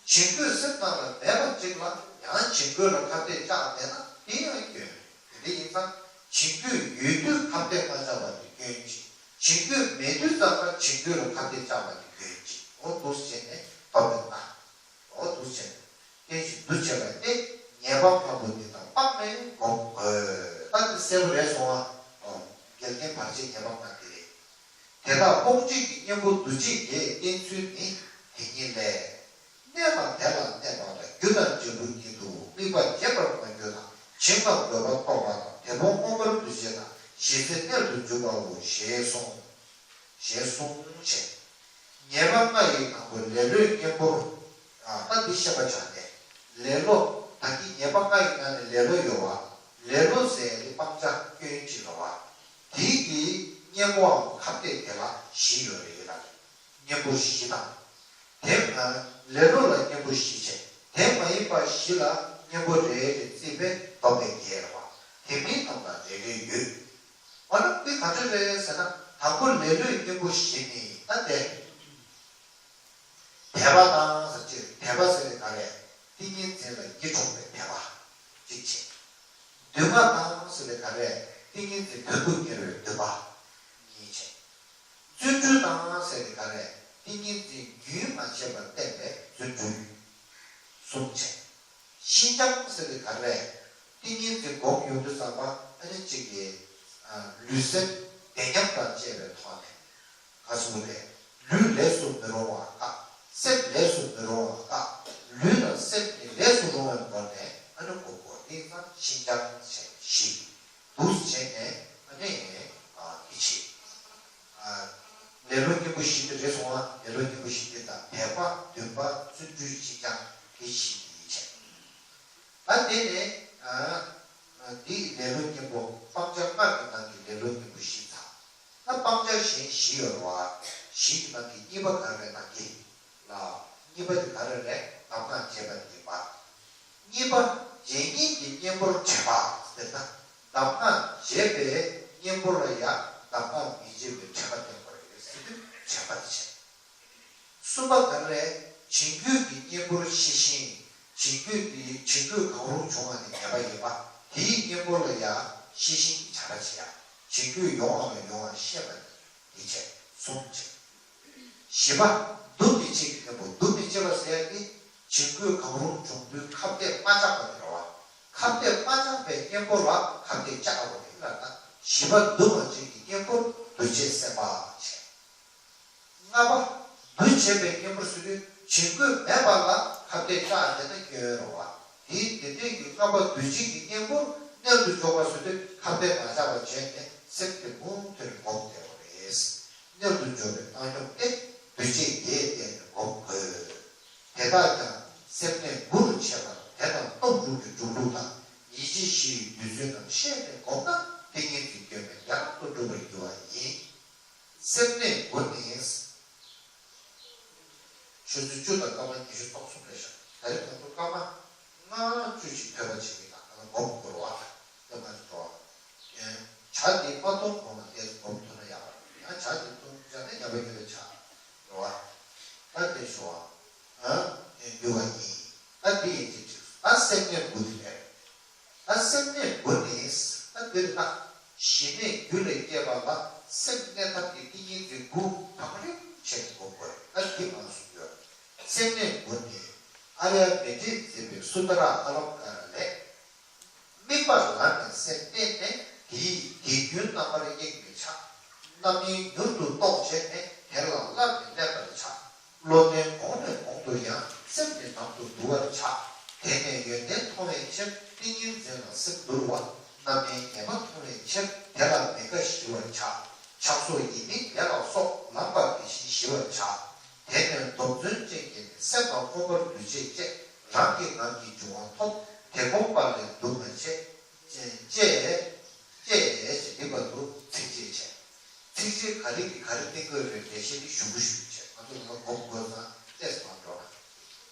བྱིང་རྒོད་སེམས་ནང་ལ་མེད་པ་ཅིག་ལ་ཡང་བྱིང་རྒོད་ལ་ཁ་གཏད་བཅག་བསྡད་ན་དེ་ཡང་སྐྱོན་རེད། དེ་འདྲ་ཡིན་ཙང་བྱིང་རྒོད་ཡོད་དུས་ཁ་གཏད་མ་བཅག་པ་དེ་སྐྱོན་གཅིག་བྱིང་རྒོད་མེད་དུས་ཙམ་པ་བྱིང་རྒོད་ལ་ཁ་གཏད་བཅག་པ་དེ་སྐྱོན་གཅིག་འོ་འདུག་བྱས་ནས་སྡོམ་པའི་ན། འོ་འདུག་བྱས་ནས་བསྟེན་ཞིང་འདུ་བྱེད་པ་སྟེ་ཉེས་པ་ལྔ་པོ་འདི་དག་སྤངས་ནས་སྒོམ་དགོས། ད་འདི་གསལ་པོ་རེད་སོང་ཨ། འོ་འགལ་རྐྱེན་བར་ཆད་ཉེས་པ་ལྔ་འདི་རེད། དེ་དག་སྤོང་བྱེད་ཀྱི་གཉེན་པོ་འདུ་བྱེད་བརྒྱད་བསྟེན་ཚུལ་ནི་དེ་ཉིད་ལས། གནས་དང་དེ་ལ་གནས་པ་དང་རྒྱུ་དང་འབྲས་བུ་ཉིད་དུ་དམིགས་པ་རྒྱས་པར་མ་གྱུར་ན་བྱིང་དང་རྒོད་པ་རྟོགས་པ་དང་དེ་སྤོང་མངོན་པར་འདུ་བྱེད་དང་ཞི་བསིལ་གནས་སུ་འཇུག་པའོ་ཞེས་གསུངས། ཞེས་གསུངས་བྱས། ཉེས་པ་ལྔ་ཡི་དང་པོ་ལེ་ལོའི་གཉེན་པོར། ད་འདི་བཤད་པ་བྱས་ནས་ལེ་ལོ། ད་གིན་ཉེས་པ་ལྔ་ཡི་ནང་ནས་ལེ་ལོ་ཡོད་བ། ལེ་ལོ་ཟེར་ཡ་དེ་སྤང་བྱ་སྐྱོན་གཅིག་རེད་བ། དེའི་གི་གཉེན་པོའམ་ཁ་གཏད་དེ་ལ་བཞི་ཡོད་རེད་ལ། གཉེན་པོ་བཞི་དང་། དེ་ལ་ལེ་ལོ་ལ་གཉེན་པོ་བཞི་བྱས། དེ་མ་ཡིན་པ་བཞི་ལ་གཉེན་པོ་རེ་རེ་བརྩིས་པས་སྡོམ་པས་བརྒྱད་རེད་བ། དེ་མིན་ཐོབ་ན་རེ་རེ་ཡོད། འོ་ན་འདི་ག་ཚོད་རེད་ཟེར་ན་དང་པོ་ལེ་ལོའི་གཉེན་པོ་བཞི་ནི་ད་དེ། དད་པ་དང་ཟེར་ཅིག་དད་པ་ཟེར་དེ་ག་རེ། ཏིང་ངེ་འཛིན་ལ་སྐྱེ་འགྲོ་བའི་དད་པ། གཅིག་བྱས། འདུན་མ་དང་ཟེར་དེ་ག་རེ། ཏིང་ངེ་འཛིན་དོན་དུ་གཉེར་བའི་འདུན་པ། གཉིས་བྱས། བརྩོན་འགྲུས་དང་ཟེར་དེ་ག་རེ། ཏིང་ངེ་འཛིན་རྒྱུན་མ་ཆད་པར་བསྟེན་པའི་བརྩོན་འགྲུས། གསུམ་བྱས། ཤིན་སྦྱངས་ཟེར་དེ་ག་རེ། ཏིང་ངེ་འཛིན་སྒོམ་ཡོང་དུས་ཙམ་པ་ཨ་ནི་གཅིག་གིས། ལུས་སེམས་བདེ་ཉམས་དང་བཅས་པའི་ཐོག་ནས། ག་ཟེར་རེད། ལུས་ལས་སུ་མི་རུང་བ་དགག་སེམས་ལས་སུ་མི་རུང་བ་དགག་ལུས་དང་སེམས་ནི་ལས་སུ་རུང་བའི་སྒོ་ནས་ཨ་ནི་སྒོམ་དགོས། དེ་ཡིན་ཙང་ཤིན་སྦྱངས་བྱས་ནས་བཞི། འདུག་སེ་བྱས་ནས་ཨ་ནི་ཨ་འདི་བྱེད། ཨ་ལེ་ལོ་གཉེན་པོ་བཞི་དེ་རེད་སོང་ཨ། ལེ་ལོ་གཉེན་པོ་བཞི་དེ་དང་དད་པ་འདུན་པ་བརྩོན་འགྲུས་ཤིན་སྦྱངས་དེ་བཞི་དེ་བྱས། ད་དེ་ནས་ཨ་འདི་ལེ་ལོ་གཉེན་པོ་སྤང་བྱ་ལྔ་གི་ནང་གི་ལེ་ལོ་གཉེན་པོ་བཞི་ཚར། ད་སྤང་བྱ་གཞན་བཞི་ཡོད་རེད་བ། བཞི་གི་ནང་གི་གཉིས་པ་ག་རེ་ནང་གི་ལ། གཉིས་པ་དེ་ག་རེ་རེད། གདམས་ངག་བྱེད་པ་དེ་ཡིན་པ། གཉིས་པ་རྗེས་གཉེན་གྱི་གཉེན་པོར་དྲན་པ་ཟེར་ན། གདམས་ངག་བྱེད་པའི་གཉེན་པོ་ལ་ཡང་གདམས་ངག་མི་བྱེད་པའི་དྲན་པ་བསྟེན་དགོས་རེད་ཟེར་དུས་དྲན་པ་དེ་བྱས། གསུམ་པ་ག་རེ་རེད། བྱིང་རྒོད་ཀྱི་གཉེན་པོར་ཤེས་ཤིང་། བྱིང་རྒོད་ཀྱི་བྱིང་རྒོད་གང་རུང་བྱུང་བ་ནི་ཉེས་པ་ཡིན་པ། དེའི་གཉེན་པོ་ལ་ཡང་ཤེས་ཤིང་གི་བྱ་བ་བྱེད་ཡ། བྱིང་རྒོད་ཡོང་བ་ལ་ཡོང་བ་ཤེས་པ་ནི་དེ་བྱས། གསུམ་བྱས། བཞི་པ། འདུ་མི་བྱེད་ཀྱི་གཉེན་པོ། འདུ་མི་བྱེད་པ་ཟེར་ཡ་དེ་བྱིང་རྒོད་གང་རུང་བྱུང་དུས་ཁ་གཏད་མ་བཅག་པ་དེ་རེད་བ། ཁ་གཏད་མ་བཅག་པའི་གཉེན་པོ་ལ་ཁ་གཏད་བཅག་དགོས་རེད་ལབ་ན། བཞི་པ་འདུ་མ་བྱེད་ཀྱི་གཉེན་པོར་འདུ་བྱེད་སེམས་པ་བྱས། ལྔ་པ། འདུ་བྱེད་པའི་གཉེན་པོར་ཟེར་དུས་བྱིང་རྒོད་མེད་པ་ལ་ཁ་གཏད་བཅག་དེ་ལྟ་སྐྱོན་རོ་བ། དེའི་དེ་འདྲའི་གི་ལྔ་པ་འདུ་བྱེད་ཀྱི་གཉེན་པོར་རྣལ་དུ་འཇོག་པ་ཟེར་དུས་ཁ་གཏད་མ་བཅག་པ་བྱས་ནས་སེམས་དེ་མུ་མཐུད་སྒོམ་བསྡད་པ་རེད། རྣལ་དུ་འཇོག་པའི་བཏང་སྙོམས་དེ་འདུ་བྱེད་བརྒྱད་བསྟེན་ནས་སྒོམ་དགོས། དེ་དག་ཀྱང་སེམས་གནས་དགུ་རུ་ཕྱེ་བ་དང་དེ་དང་སྟོབས་དྲུག་གི་སྒྲུབ་ལུགས་དང་ཡིད་བྱེད་བཞི་ཡི་བསྡུས་ཚུལ་རྣམས་ཤེས་ནས་བསྒོམས་ན་ཏིང་ངེ་འཛིན་སྐྱོན་མེད་རྒྱ་ལམ་དུ་འགྲུབ་པར་འགྱུར་བ་ཡིན། སེམས་གནས་དགུ་ནི། ཆུ་ཚོད་བཅུ་དང་སྐར་མ་ཉི་ཤུ་རྩ་གསུམ་རེད་ཤག་ད་རེས་ང་ཚོ་སྐར་མ་ལྔ་བཅུ་ཞིག་ཐོས་པ་བྱེད་ཀྱི་ད་ང་སྒོམ་དགོས་རེད་བ། དེ་ང་ཚོ་འགྲོ་བ། བྱ་འདི་མ་གཏོང་གོང་ལ་ཏོག་ཙམ་སྒོམ་ཐུབ་ན་ཡག་པ་རེད། ཡང་བྱ་འདི་གཏོང་བྱ་ནས་ཉམས་པ་ཉམས་པའི་བྱ་རེད་བ། ད་དེ་ཞུ་བ། ཨ་འགྱུར་བ་ཡིན། ད་འདི་ཡིན་གྱི་ཅིག་ད་སེམས་གནས་དགུ་དེ་རེད། ད་སེམས་གནས་དགུ་ནི་ད་འདིར་ན་ཞི་གནས་རྒྱུ་ལས་སྐྱེས་པ་ལ་སེམས་གནས་ཐབས་ཀྱི་ཏིང་ངེ་འཛིན་དགུ་དང་རིམ་བྱས་ནས་སྒོམ་དགོས། ད་འདི་མང་སུ་ཡོད། སེམས་གནས་དགུ་ནི་ཨཱརྱ་མཻ་ཏྲིས་མཛད་པའི་སུ་ཏྲ་ཨ་ལངྐ་ཀ་ར་ལས། དམིགས་པ་ལམ་ནས་སེམས་གཏད་ནས་དེའི་དགེ་རྒྱུན་རྣམ་པར་གཡེང་མི་བྱ། རྣམ་གཡེང་མྱུར་དུ་རྟོགས་བྱས་ནས་དེ་ལ་བསླབ་ནས་སླེབས་པར་བྱ། བློ་ལྡན་གོང་ནས་གོང་དུ་ཡང་སེམས་ཀྱི་ནང་དུ་འདུ་བར་བྱ། དེ་ནས་ཡོན་ཏན་མཐོང་བའི་ཕྱིར་ཏིང་ངེ་འཛིན་ལ་སེམས་འདུལ་བ། རྣམ་གཡེང་ངན་པ་མཐོང་བའི་ཕྱིར་དེ་ལ་མི་དགའ་ཞི་བར་བྱ། ཆགས་སོགས་ཡིད་མི་བདེ་ལ་སོགས་ལངས་པ་དེ་བཞིན་ཞི་བར་བྱ། དེ་ནས་སྡོམ་བརྩོན་ཅན་གྱིས་ནི་སེམས་ལ་མངོན་པར་འདུ་བྱེད་ཅེས་རང་གི་ངང་གིས་འབྱུང་བ་ཐོབ། དེ་སྒོམ་པ་ལས་འདུ་མ་བྱེད། ཅེས་ཅེས་ཅེས་ཅེས་འདི་བར་དུ་ཚིགས་བཅད་བྱས། ཚིགས་བཅད་ག་རེ་གི་ག་རེ་བསྟན་དགོས་རེད་འགྲེལ་བཤད་འདི་ཞུ་གི་ཞུ་གི་བྱས། ང་ཚོ་ལ་སྒོམ་དགོས་ཙང་ཏོག་ཙམ་མང་འགྲོ་ན།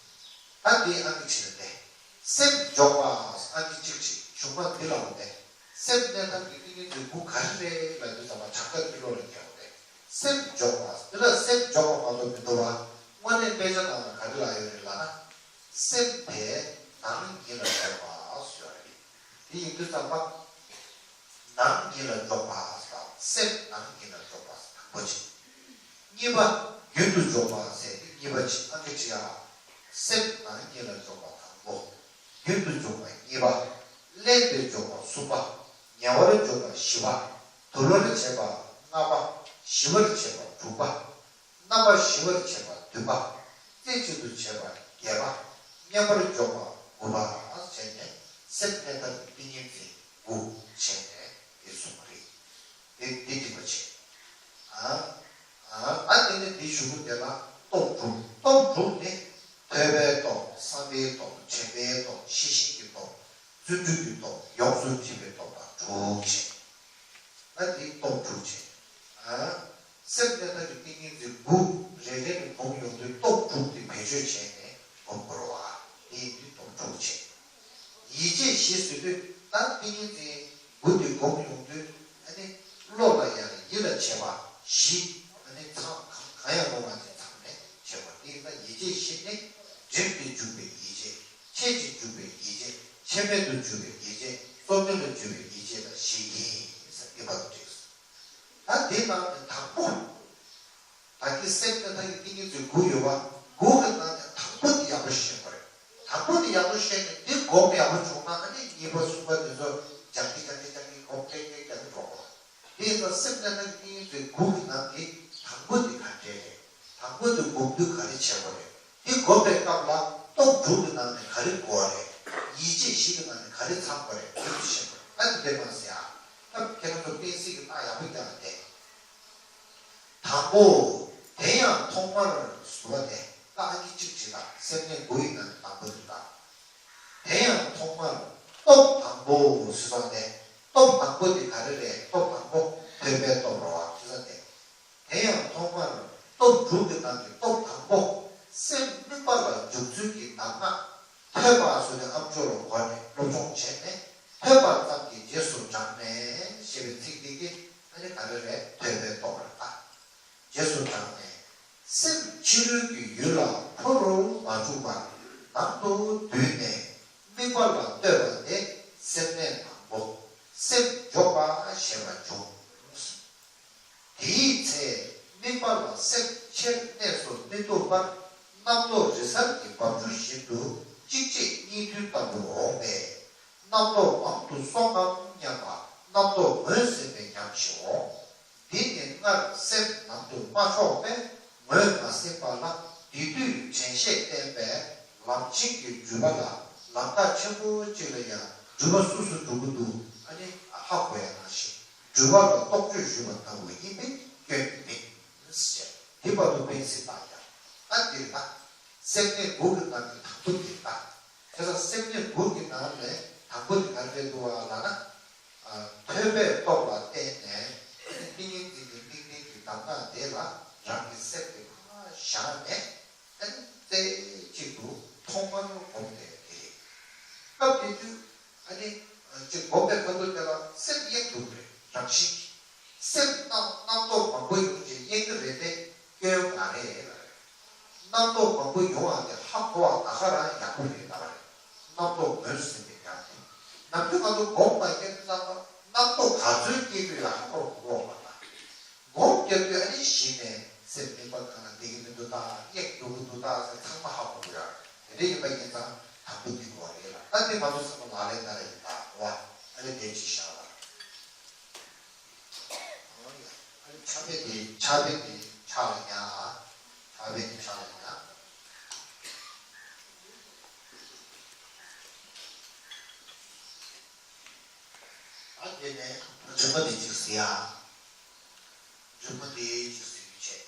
ད་འདི་ཨང་ཀི་བྱས་ཏེ། སེམས་འཇོག་པ་ཨང་ཀི་གཅིག་བྱས་གཞུང་མ་འདི་ལ་འོ་ཏེ། སེམས་གནས་ཐབས་ཀྱི་ཏིང་ངེ་འཛིན་དགུ་ག་རེ་རེད་ལབ་དུས་ཙམ་པ་བྱ་དཀའ་འདི་བློ་ལ་རྒྱག་འོ་ཏེ། སེམས་འཇོག་པ་འདི་ལ་སེམས་འཇོག་པ་མ་གཏོགས་མི་འདུག་བ། དངོས་གནས་དཔེ་ཆ་ནང་ལ་ག་རེ་ལབ་ཡོད་རེད་ལབ་ན། སེམས་དེ་ནང་ཉིད་ལ་འཇོག་པ་ཟེར་བ་རེད། དེ་ཡིན་དུས་ཙམ་པ། ནང་ཉིད་ལ་འཇོག་པ་དང་སེམས་ནང་ཉིད་ལ་འཇོག་པ་དང་པོ་ཅིག་གཉིས་པ། རྒྱུན་དུ་འཇོག་པ་ཟེར་ཏེ་གཉིས་པ་ཅིག་ཨང་ཀི་ཅིག་ཡ། སེམས་ནང་ཉིད་ལ་འཇོག་པ་དང་པོ། རྒྱུན་དུ་འཇོག་པ་གཉིས་པ། བརླན་ཏེ་འཇོག་པ་གསུམ་པ། ཉེ་བར་འཇོག་པ་བཞི་པ། དུལ་བར་བྱེད་པ་ལྔ་པ། ཞི་བར་བྱེད་པ་དྲུག་པ། རྣམ་པ་ཞི་བར་བྱེད་པ་བདུན་པ། རྩེ་གཅིག་ཏུ་བྱེད་པ་བརྒྱད་པ། མཉམ་པར་འཇོག་པ་དགུ་པ་བྱས་ནས་སེམས་གནས་ཐབས་ཀྱི་ཏིང་ངེ་འཛིན་དགུ་བྱས་ནས་འདི་གསུངས་པ་རེད། དེ་འདི་འགྲིག་པ་བྱེད། ཨ་ཨ་ཨ་དེ་ནས་འདི་ཞུ་རྒྱུ་དེ་ལ་སྟོབས་དྲུག་སྟོབས་དྲུག་ནི་ཐོས་པའི་སྟོབས། བསམ་པའི་སྟོབས། དྲན་པའི་སྟོབས། ཤེས་བཞིན་གྱི་སྟོབས། བརྩོན་འགྲུས་ཀྱི་སྟོབས། ཡོངས་སུ་འདྲིས་པའི་སྟོབས་དང་དྲུག་བྱས། ད་འདི་སྟོབས་དྲུག་བྱས། ཨ། སེམས་གནས་ཐབས་ཀྱི་ཏིང་ངེ་འཛིན་དགུ་རེ་རེ་ནས་སྒོམ་ཡོང་དུས་སྟོབས་དྲུག་དེ་བེད་སྤྱོད་བྱས་ནས་སྒོམ་དགོས་རེད་བ། དེ་ཡིན་དུས་སྟོབས་དྲུག་བྱས། ཡིད་བྱེད་བཞི་ཟེར་དུས་ད་ཏིང་ངེ་འཛིན་དགུ་དེ་སྒོམ་ཡོང་དུས་ཨ་ནི་བློ་ལ་ཡང་ཡིད་ལ་བྱེད་པ་བཞི་ཨ་ནི་ཚང་གང་གང་ཡང་རུང་བ་དེ་ཚང་ནས་བྱེད་པ་དེ་ཡིན་ན་ཡིད་བྱེད་བཞི་ནི་རིམ་གྱིས་འཇུག་པའི་ཡིད་བྱེད། ཆེད་ཀྱིས་འཇུག་པའི་ཡིད་བྱེད། ཆེད་མེད་དུ་འཇུག་པའི་ཡིད་བྱེད། གཙོ་དོན་ལ་འཇུག་པའི་ཡིད་བྱེད་ལ་བཞི་ཡིན་ཟེར་གཉིས་པ་དང་འགྲིགས། ད་དེ་ནང་ནས་དང་པོ། ད་གིན་སེམས་གནས་ཐབས་ཀྱི་ཏིང་ངེ་འཛིན་དགུ་ཡོད་པ། དགུ་གི་ནང་ནས་དང་པོ་དེ་ཡག་པོ་ཤེས་དགོས་རེད། དང་པོ་དེ་ཡག་པོ་ཤེས་ནས་དེ་སྒོམ་ཡག་པོ་བྱུང་ན་ཨ་ནི་གཉིས་པ་གསུམ་པ་དེ་ཚོ་རྒྱག་གི་རྒྱག་གི་རྒྱག་གི་སྒོམ་རྒྱག་གི་རྒྱག་གི་འགྲོ་དགོས། དེ་ཡིན་ཙང་སེམས་གནས་ཐབས་ཀྱི་ཏིང་ངེ་འཛིན་དགུ་གི་ནང་གི་དང་པོ་དེ་ག་འདྲས་རེད། དང་པོ་དེ་སྒོམ་དུས་ག་རེ་བྱེད་དགོས་རེད། དེ་སྒོམ་པའི་སྐབས་ལ་སྟོབས་དྲུག་གི་ནང་ནས་ག་རེ་དགོས་རེད། ཡིད་བྱེད་བཞི་གི་ནང་ནས་ག་རེ་ཚང་དགོས་རེད། དེ་ཚོ་ཤེས་དགོས་རེད། ཨ་ནི་དེ་མ་ཟད་ཨ། ད་ཁྱེད་རང་ཚོ་བསྟན་སྲིད་ཀྱི་རྟགས་ཡག་པོ་རྒྱག་ན་དེ། དང་པོ། དེ་ཡང་ཐོག་མར་ཟེར་བ་དེ་ད་ཨ་ནི་གཅིག་བྱེད་དང་སེམས་གནས་དགུ་ཡི་ནང་ནས་དང་པོ་དེ་དང་། དེ་ཡང་ཐོག་མར་སྟོབས་དང་པོ་ཟེར་བ་དེ་སྟོབས་དང་པོ་དེ་ག་རེ་རེད། སྟོབས་དང་པོ་ཐོས་པའི་སྟོབས་རེད་བ་ཟེར་བ་དེ། དེ་ཡང་ཐོག་མར་སྟོབས་དྲུག་གི་ནང་གི་སྟོབས་དང་པོ་སེམས་དམིགས་པ་ལ་འཇུག་ཚུལ་གྱི་གདམས་ངག་ཐོས་པ་ཟེར་ནས་ཨ་མཆོག་ལ་གོ་ནས་སློབ་སྦྱོང་བྱས་ནས་ཐོས་པ་ཙམ་གྱིས་རྗེས་སུ་འབྲངས་ནས་ཞེས་པའི་ཚིག་འདི་གིས་ཨ་ནི་ག་རེ་རེད། ཐོས་པའི་སྟོབས་རེད་ད། རྗེས་སུ་འབྲངས་ནས་སེམས་ཕྱི་རོལ་གྱི་ཡུལ་ལ་འཕོ་རུ་མ་བཅུག་པར་ནང་དུ་བསྡུས་ནས་དམིགས་པ་ལ་གཏོད་པ་དེ་སེམས་གནས་དང་པོ་སེམས་འཇོག་པ་ཞེས་པ་འབྱུང་། དེའི་ཚེ་དམིགས་པ་ལ་སེམས་ཆེར་གནས་སུ་མི་བཏུབ་པར་གནམ་ལོ་རི་གཟར་གྱི་འབབ་ཆུ་བཞིན་དུ་གཅིག་རྗེས་གཉིས་མཐུད་ལྟ་བུར་འོང་བས། རྣམ་རྟོག་མང་དུ་སོང་ངམ་སྙམ་པ། རྣམ་རྟོག་ངོས་ཟིན་པའི་ཉམས་ཤིག་འོང་། འདི་ནི་སྔར་སེམས་ནང་དུ་མ་ཕྱོགས་པས་ངོས་མ་ཟིན་པ་ལ། དེ་དུས་དྲན་ཤེས་བསྟེན་པས་ལམ་ཆེན་གྱི་སྒྲུབ་པ་ལ། ལམ་ཐག་ཆེན་པོ་གཅིག་ལ་ཡང་སྒྲུབ་པ་སུ་སུ་འགྲོ་གི་འདུག་ཨ་ནི་ཧ་གོ་ཡ་ནང་བཞིན་སྒྲུབ་པ་ལ་རྟོག་དཔྱོད་ཞུས་པ་ལྟ་བུ་ཡིན་པས་སྐྱོན་མེད་ཟེར། དེ་བར་དུ་ཕན་སྲིད་ད་ཡང་ཨ་འདིར་ད། སེམས་གནས་དགུ་གི་ནང་གི་དང་པོ་འདིར་ད། དེ་ལ་སེམས་གནས་དགུ་གི་ནང་ནས་དང་པོ་དེ་ག་རེ་འདུག་བ་ལབ་ན། ཨ། ཐོས་པས་རྟོགས་པ་བསྟེན་ནས་ཏིང་ངེ་འཛིན་གྱི་གླེང་གཏམ་གྱི་གདམས་ངག་དེ་ལ་རང་གི་སེམས་དེ་ཕར་བཞག་ནས་ཨ་ནི་རྩེ་གཅིག་ཏུ་ཐོག་མར་སྒོམ་དེ་དེ་རེད། སྐབས་དེ་དུས་ཨ་ནི་ཅིག་སྒོམ་པའི་ཁ་ཐུག་དེ་ལ་སེམས་གཡེང་འདུག་རེད། རང་བཞིན་གྱིས་སེམས་རྣམ་རྣམ་རྟོག་མང་པོ་ཡོང་ཅིག་གཡེང་གི་རེད་དེ། སྐྱོན་མ་རེད། རྣམ་རྟོག་མང་པོ་ཡོང་བ་དེ་ཧ་གོ་བ་ད་ག་རང་ཡག་པོ་རེད་ལབ་པ་རེད། རྣམ་རྟོག་ངོས་ཟིན་པའི་ཉམས་དེ། ནམ་རྒྱུན་ང་ཚོ་སྒོམ་མ་སྐྱེས་ཙང་རྣམ་རྟོག་ག་ཚོད་སྐྱེས་དུས་ལ་ཧ་གོ་གོ་བ་མ་གཏོགས། སྒོམ་རྒྱག་དུས་ཨ་ནི་གཞི་ནས་སེམས་དམིགས་པ་གང་ལ་བསྡད་ཀྱི་མི་འདུག་ད། གཡེང་འགྲོ་གི་འདུག་ད་ཟེར་ཚང་མ་ཧ་གོ་གི་ཡོད་རེད། དེ་འདྲ་ཡིན་པ་ཡིན་ཙང་དང་པོ་འདི་དགོས་རེད་ལ། ད་འདི་ང་ཚོ་ཚང་མ་ལག་ལེན་བསྟར་ཡིན་ད་གོ་བ་ཨ་ནི་དེ་ཅིག་བཞག་ལ། ཨ་ནི་ཕྱག་དཔེ་དེ་ཕྱག་དཔེ་དེ་ཕྱག་ལ་ཉར། ཕྱག་དཔེ་དེ་ཕྱག་ལ་ཉར། ཨ་དེ་ནས་རི་མོ་དེ་ཅིག་གཟིགས་ཨ། རི་མོ་དེ་ཅིག་གཟིགས་བྱས།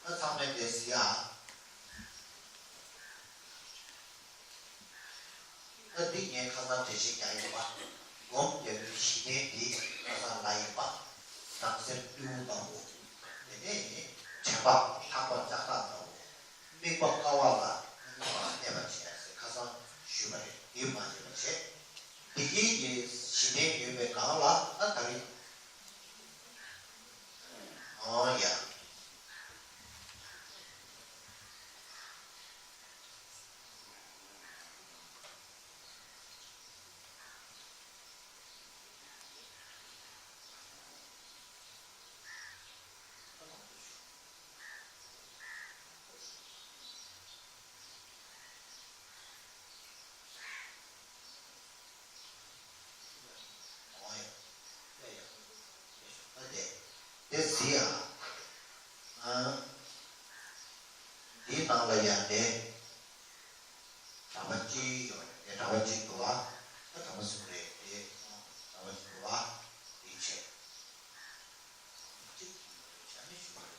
ཨ་ཚང་མས་དེ་གཟིགས་ཨ། ད་འདི་ངས་ཁ་སང་འགྲེལ་བཤད་རྒྱག་ཡོད་པ། སྒོམ་རྒྱག་པའི་གཞི་རྟེན་འདི་ཁ་སང་ལབ་ཡིན་པ། བྲམ་ཟེ་སྤྲེའུ་ལྟ་བུ། དེ་ནས་དྲན་པ་ལྷག་པ་ལྕགས་ཐག་ལྟ་བུ། དམིགས་པ་དཀའ་བ་ལ་དམིགས་པ་གནས་པར་བྱས་ཟེར་ཁ་སང་ཞུས་པ་རེད། འདི་མ་བྱས་པ་བྱས། འདི་སྐད་ཀྱི་གཞི་རྟེན་ཡོད་པའི་ནང་ལ་ཨ་ད་རེས། ཨོ་ཡ། ཨོ་ཡ། ཡ་ཡ། ཨ་དེ། དེ་གཟིགས་ཨ། ཨ། འདིའི་ནང་ལ་ཡང་དེ། གྲྭ་པ་གཅིག་ཡོད་རེད། དེ་གྲྭ་པ་གཅིག་འདུག་ཨ། ད་གྲྭ་པ་གསུམ་རེད་དེ། གྲྭ་པ་གཅིག་འདུག་ཨ། དེ་བྱས། གཅིག་གིས་ཡོད་རེད་བྱས་ནས་ཞུ་བ་རེད།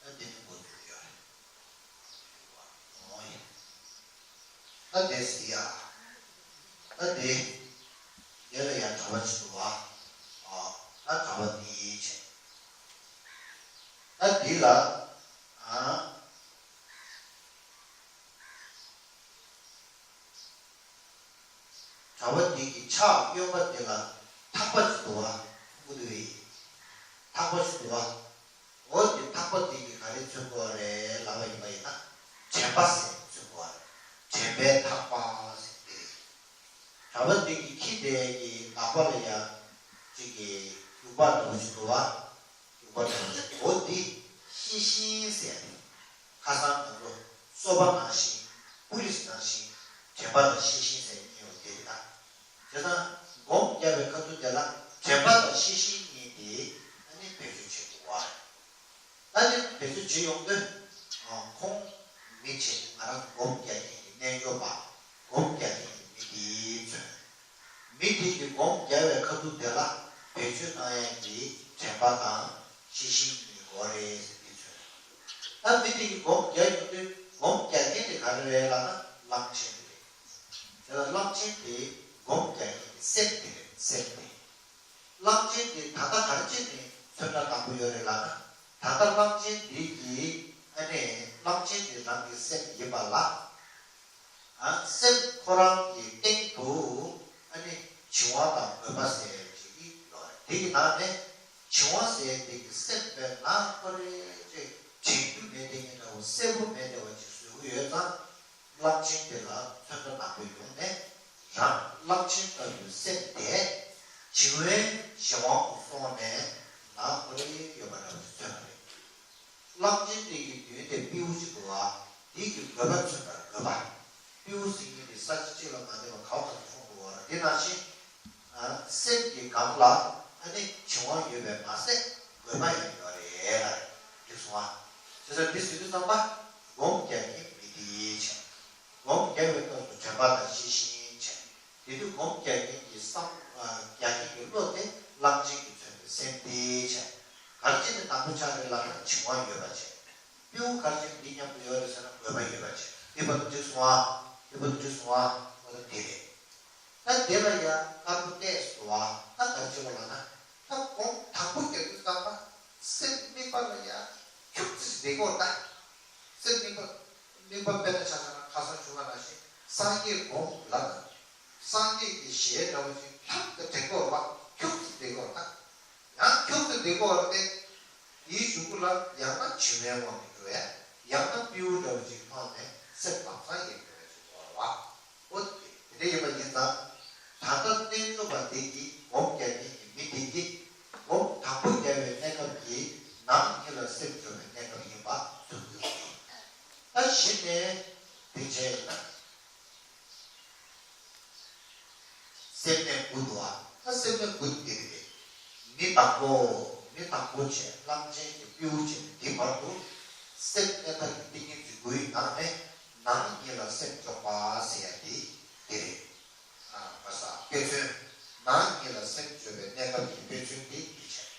ཨ་དེ་ནི་འགོ་འཛུགས་ཡོད་རེད། ཨོ་ཡ། ཨ་དེ་སི་ཡ། ཨ་དེ། དེ་ལ་ཡང་གྲྭ་པ་ཅིག་འདུག་བ། ཨ་ཨ་གྲྭ་པ་དེའི་ཆེད། ཨ་དེ་ལ། ཨ། གྲྭ་པ་འདི་གི་ཕྱག་གཡོན་པ་དེ་ལ་ཐག་པ་ཅིག་འདུག་བ། དབུ་དུ་བའི། ཐག་པ་ཅིག་འདུག་བ། འོ་དེ་ཐག་པ་དེ་གི་ག་རེ་མཚོན་དགོས་རེད་ལབ་པ་ཡིན་པ་ཡིན་ན། དྲན་པ་ཟེར་མཚོན་དགོས་རེད། དྲན་པའི་ཐག་པ་ཟེར་དེ་རེད། གྲྭ་པ་འདི་གི་ཁྱི་དེ་གི་ལག་པ་ལ་ཡ། ཅིག་གི་རྒྱུག་པ་འདྲ་བོ་ཅིག་འདུག་བ། འོ་འདི་ཤེས་བཞིན་ཟེར། ཁ་སང་ང་ཚོ་སོ་པ་ནང་བཞིན། པུ་ལིས་ནང་བཞིན། དྲན་པ་དང་ཤེས་བཞིན་ཟེར་གཉིས་ཡོད་དེ་རེད་ད། བྱས་ཙང་སྒོམ་རྒྱག་པའི་ཁ་ཐུག་དེ་ལ་དྲན་པ་དང་ཤེས་བཞིན་གཉིས་དེ་ཨ་ནི་བེད་སྤྱོད་བྱེད་དགོས་པ་རེད། ད་ནི་བེད་སྤྱོད་བྱེད་ཡོང་དུས། ཁོང་མི་བྱེད་ང་རང་སྒོམ་རྒྱག་མཁན་གྱི་རྣལ་འབྱོར་པ། སྒོམ་རྒྱག་མཁན་གྱི་མི་དེའི་མཚོན། མི་དེ་གིས་སྒོམ་རྒྱག་པའི་ཁ་ཐུག་དེ་ལ་བེད་སྤྱོད་གཏོང་ཡག་གི་དྲན་པ་དང་ཤེས་བཞིན་གཉིས་དགོས་རེད་ཟེར་དེ་མཚོན། ད་མི་དེ་གིས་སྒོམ་རྒྱག་ཡོང་དུས་སྒོམ་རྒྱག་མཁན་དེ་ག་རེ་རེད་ལབ་ན་གླང་ཆེན་དེ་རེད། དེ་ལ་གླང་ཆེན་དེ་སྒོམ་རྒྱག་མཁན་གྱི་སེམས་དེ་རེད། སེམས་དེ། གླང་ཆེན་དེ་ད་ལྟ་ག་རེ་བྱས་ནས་མཚོན་ན་དགའ་པོ་ཡོད་རེད་ལབ་ན། ད་ལྟ་གླང་ཆེན་འདི་ཡིས་ཨ་ནི་གླང་ཆེན་འདི་རང་གི་སེམས་ཡིན་པ་ལ། ཨ་སེམས་ཁོ་རང་གི་སྟེང་དུ་ཨ་ནི་བྱིང་བ་དང་མུན་པ་ཟེར་ཅིག་ཡོད་རེད། དེ་གི་ནང་ནས་བྱིང་བ་ཟེར་དེ་གི་སེམས་དཔེར་ན་ཁོ་རེ་ཅིག་དྲན་རྒྱུ་མེད། གསལ་པོ་མེད་བསྡད་པ་ཅིག་བཟོ་གི་ཡོད་ཙང་། རླབས་ཆེན་དེ་ལ་མཚོན་ཁ་ནག་པོ་ཡོང་ནས། རང་རླབས་ཆེན་ལྟ་བུའི་སེམས་དེ་བྱིང་བའི་གཞན་དབང་དུ་སོང་ནས་ནང་ཁོ་རེ་ཡོད་པ་འདྲ་བ་ཞིག་མཚོན་པ་རེད། རླབས་ཆེན་དེ་གི་མདུན་དེ་སྤྲེའུ་ཞིག་འདུག་བ། དེ་གི་དགོས་པ་མཚོན་པར་དགོས་པ། སྤྲེའུ་ཟེར་མཁན་དེ་ས་ཆ་གཅིག་ལ་མ་བསྡད་པར་ག་བ་ག་ཚོད་འཁྱོག་འགྲོ་བ་རེད། དེ་ནང་བཞིན། ཨ། སེམས་ཀྱི་སྒང་ལ་ཨ་ནི་བྱིང་བ་ཡོད་པས་མ་ཟད་དགོས་པ་ཡང་ཡོད་རེད་ལ། འགྲིག་སོང་ཨ། བྱས་ཙང་འདི་ཟེར་དུས་ཙམ་པ། སྒོམ་རྒྱག་མཁན་མི་དེ་བྱས། སྒོམ་རྒྱག་པའི་སྐབས་སུ་དྲན་པ་དང་ཤེས་བཞིན་བྱས། དེ་དུས་སྒོམ་རྒྱག་མཁན་གྱི་བསམ། ཨ། རྒྱག་མཁན་གྱི་བློ་དེ་རླབས་ཆེན་གྱིས་མཚོན་པའི་སེམས་དེ་བྱས། ག་རེ་བྱས་ནས་དང་པོ་ཆགས་རེད་ལབ་ན་བྱིང་བ་ཡོད་པ་བྱས། སྤྲེའུ་ག་རེ་བྱས་ནས་འདི་མཉམ་དུ་ཡོད་རེད་ཟེར་ན་དགོས་པ་ཡོད་པ་བྱས། འདི་བར་དུ་འགྲིག་སོང་ཨ། འདི་བར་དུ་འགྲིག་སོང་ཨ། འོ་ད་དེ་རེད། ད་དེ་ལ་ཡ་དཀར་པོ་བལྟས་སོང་བ། ད་ག་རེ་བྱེད་པ་ལབ་ན། ད་སྒོམ་དང་པོ་རྒྱག་དུས་ཙམ་པ་སེམས་དམིགས་པ་ལ་ཡ་ཁྱུག་ཙམ་ཞིག་བསྡད་དགོས་རེད་ད། སེམས་དམིགས་པ། དམིགས་པ་དཔེར་ན་ཆ་བཞག་ན་ཁ་སང་ཞུས་པ་ནང་བཞིན་སངས་རྒྱས་སྒོམ་ལབ་ན། སངས་རྒྱས་ཀྱི་ཞལ་འདྲ་བོ་ཞིག་ལྷམ་དུ་དྲན་དགོས་རེད་པ། ཁྱུག་ཙམ་བསྡད་དགོས་རེད་ད། ཡང་ཁྱུག་ཙམ་བསྡད་དགོས་རེད་དེ། དེའི་གཞུག་གུ་ལ་ཡང་ན་བྱིང་བའི་དབང་གིས་འགྲོ་ཡ། ཡང་ན་སྤྲེའུ་འདྲ་བོ་ཅིག་མཐོང་ནས་སེམས་ལམ་སང་ཡལ་འགྲོ་ཡ་ཅིག་ཡོད་རེད་བ། འོ་དེ་དེ་འདྲ་ཡིན་པ་ཡིན་ཙང་། ད་ལྟ་རྣལ་འབྱོར་པ་དེ་གིས་སྒོམ་རྒྱག་མཁན་གྱི་མི་དེ་གིས་སྒོམ་དང་པོ་རྒྱག་པའི་གནས་སྐབས་ཀྱི་ནང་ཉིད་ལ་སེམས་འཇོག་པའི་གནས་སྐབས་ཡིན་པ་མཚོན་དགོས་ཀྱི་ཡོད། ད་གཞི་ནས་དེ་བྱས་ཡིན་ན། སེམས་གནས་དགུ་འདུག་ཨ། ད་སེམས་གནས་དགུ་དེ་རེད། མི་དང་པོ། མི་དང་པོ་བྱས། རླབས་ཆེན་གྱི་སྤྲེའུ་བྱས། འདི་བར་དུ་སེམས་གནས་ཐབས་ཀྱི་ཏིང་ངེ་འཛིན་དགུའི་ནང་ནས་ནང་ཉིད་ལ་སེམས་འཇོག་པ་ཟེར་ཡ་དེ་དེ་རེད། ཨ། ཁ་སང་དཔེ་མཚོན། ནང་ཉིད་ལ་སེམས་འཇོག་པའི་གནས་སྐབས་ཀྱི་དཔེ་མཚོན་དེ་འདི་བྱས།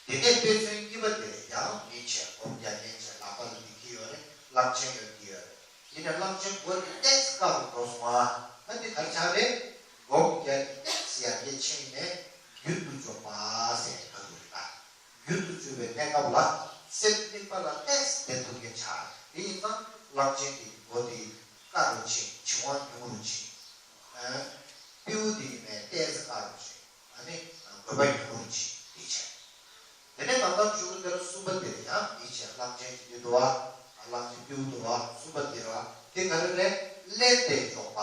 དེ་ནས་དཔེ་མཚོན་གཉིས་པ་དེ་ཡང་མི་བྱས། སྒོམ་རྒྱག་མཁན་བྱས། ལག་པ་ལ་འདི་གི་ཡོད་རེད། རླབས་ཆེན་ཡོད་འདི་ཡོད་རེད། ཡིན་ནའི་རླབས་ཆེན་མགོ་དེ་ཏོག་ཙམ་བཀག་རུ་འགྲོ་སོང་ཨ། ད་འདི་ག་རེ་ཆགས་རེད། སྒོམ་རྒྱག་ཏོག་ཙམ་ཡར་རྒྱས་ཕྱིན་ནས་རྒྱུན་དུ་འཇོག་པ་ཟེར་ག་རེ་རེད་ད། རྒྱུན་དུ་འཇུག་པའི་གནས་སྐབས་ལ་སེམས་དམིགས་པ་ལ་ཏོག་ཙམ་བརྟེན་ཐུབ་མཁན་ཆགས། དེ་ཡིན་ཙང་རླབས་ཆེན་གྱི་མགོ་དེ་བཀག་རུ་ཕྱིན། བྱིང་བ་ཉུང་རུ་ཕྱིན། ཨ། སྤྲེའུ་དེ་ཡིན་ནའི་ཏོག་ཙམ་བཀག་རུ་ཕྱིན། ཨ་ནི་དགོས་པ་ཉུང་རུ་ཕྱིན། དེ་བྱས། དེ་ནས་ད་ལྟ་གཞུག་གུ་དེ་ལ་གསུམ་པ་དེ་ཡང་མི་བྱས། རླབས་ཆེན་གྱི་དེ་འདུག་བ། རླབས་ཆེན་སྤྲེའུ་འདུག་བ། གསུམ་པ་དེ་ར་དེ་ག་རེ་རེད། བསླད་དེ་འཇོག་པ་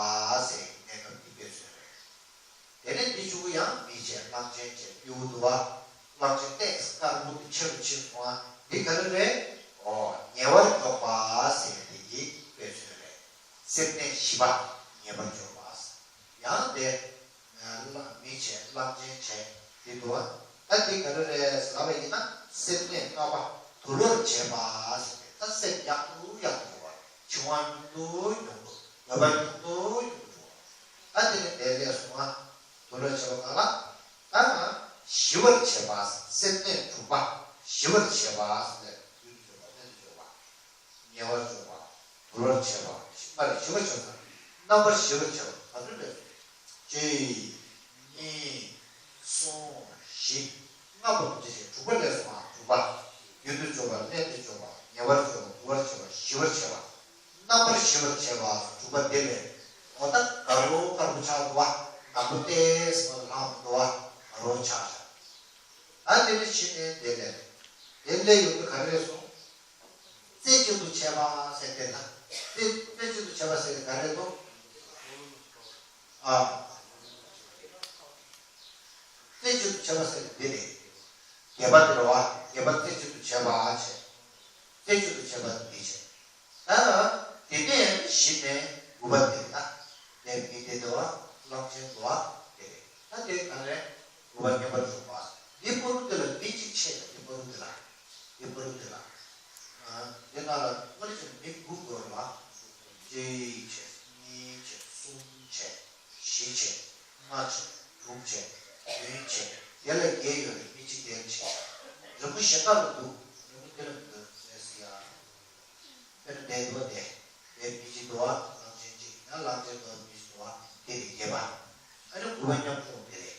ཟེར་གནས་སྐབས་ཀྱི་དཔེ་མཚོན་རེད། དེ་ནས་འདི་གཞུག་གུ་ཡང་མི་བྱས། རླབས་ཆེན་བྱས། སྤྲེའུ་འདུག་བ། རླབས་ཆེན་ཏོག་ཙམ་དཀར་པོ་དེ་ཆེ་རུ་ཕྱིན་སོང་བ། འདི་ག་རེ་རེད། ཨོ། ཉེ་བར་འཇོག་པ་ཟེར་དེ་གི་དཔེ་མཚོན་རེད། སེམས་གནས་བཞི་པ་ཉེ་བར་འཇོག་པ། ཡང་དེ། ཨ། རླབས། མི་བྱས། རླབས་ཆེན་བྱས། དེ་འདུག་བ། ད་འདི་ག་རེ་རེད་ལབ་པ་ཡིན་ན་སེམས་གནས་ལྔ་པ་དུལ་བར་བྱེད་པ་ཟེར་ཏེ། ད་སེམས་ཡག་ཏུ་ཡག་ཏུ་འགྲོ་བ། བྱིང་བ་ཉུང་དུ་ཉུང་དུ། དགོས་པ་ཉུང་དུ་ཉུང་དུ་འགྲོ་བ། ད་དེ་ནས་དེ་ལས་སོང་ང་། དུལ་བར་བྱེད་པ་གང་ལ། ད་ང་ཞི་བར་བྱེད་པ། སེམས་གནས་དྲུག་པ་ཞི་བར་བྱེད་པ་ཟེར་ཏེ། རྒྱུན་དུ་འཇོག་པ། གནས་དུ་འཇོག་པ། ཉེ་བར་འཇོག་པ། དུལ་བར་བྱེད་པ། ཞི། མ་རེད། ཞི་བར་བྱེད་པ། རྣམ་པར་ཞི་བར་བྱེད་པ། ག་ཚོད་རེད། གཅིག་གཉིས། གསུམ། བཞི། ལྔ་པོ་དེ་བྱས། དྲུག་པ་ལས་སོང་ང་། དྲུག་པ། རྒྱུན་དུ་འཇོག་པ། གནས་དུ་འཇོག་པ། ཉེ་བར་འཇོག་པ། དུལ་བར་བྱེད་པ། ཞི་བར་བྱེད་པ། རྣམ་པར་ཞི་བར་བྱེད་པ། དྲུག་པ་དེ་ལས། འོ་ད་དགའ་རོགས་དཀར་པོ་ཆགས་འདུག་བ། ནག་པོ་ཏོག་ཙམ་ལྷག་འདུག་བ། དགའ་རོགས་ཆགས་ཤག་ད་དེ་ནས་ཕྱི་ནས་དེ་ལས། དེ་ལས་ཡོང་དུས་ག་རེ་རེད་སོང་། རྩེ་གཅིག་ཏུ་བྱེད་པ་ཟེར་དེ་ལ། རྩེ། རྩེ་གཅིག་ཏུ་བྱེད་པ་ཟེར་དེ་ག་རེ་རེད་དོ། ཨ། རྩེ་གཅིག་ཏུ་བྱེད་པ་ཟེར་དེ་འདི་རེད། བརྒྱད་པ་དེ་རེད་བ། བརྒྱད་པ་རྩེ་གཅིག་ཏུ་བྱེད་པ་བྱས། རྩེ་གཅིག་ཏུ་བྱེད་པ་འདི་བྱས། ད་དེ་ནས་གཞི་ནས་དགུ་པ་དེ་ལ། ལས་མི་དེ་འདུག་བ། རླབས་ཆེན་འདུག་བ། དེ་རེད། ད་དེ་ག་རེ། དགུ་པ་ཉེ་བར་འཇོག་པ། འདི་བར་དུ་དེ་ལ་མི་གཅིག་ཆད་ཡོད། འདི་བར་དུ་དེ་ལ། འདི་བར་དུ་དེ་ལ། ཨ། འདི་ནང་ལ་དངོས་གནས་བྱས་ན་མི་དགུ་དགོས་རེད་བ། གཅིག་བྱས། གཉིས་བྱས། གསུམ་བྱས། བཞི་བྱས། ལྔ་བྱས། དྲུག་བྱས། བདུན་བྱས། དེ་ལ་བརྒྱད་ཡོད་རེད། མི་གཅིག་དེར་བྱས། རི་མོ་གཞན་དག་ལ་འདུག་རི་མོ་དེ་ལ་མི་འདུག་ཟེར་ཟེར་ཡ། དཔེར་ན་དེ་འདུག་བ། དེ། དེ་མི་གཅིག་འདུག་བ། རླབས་ཆེན་གཅིག་ཡང་རླབས་ཆེན་འདུག་བ། མི་གཅིག་འདུག་བ། དེ་རེད། བརྒྱད་པ། ཨ་ནི་དགུ་པ་མཉམ་འཇོག་དེ་རེད།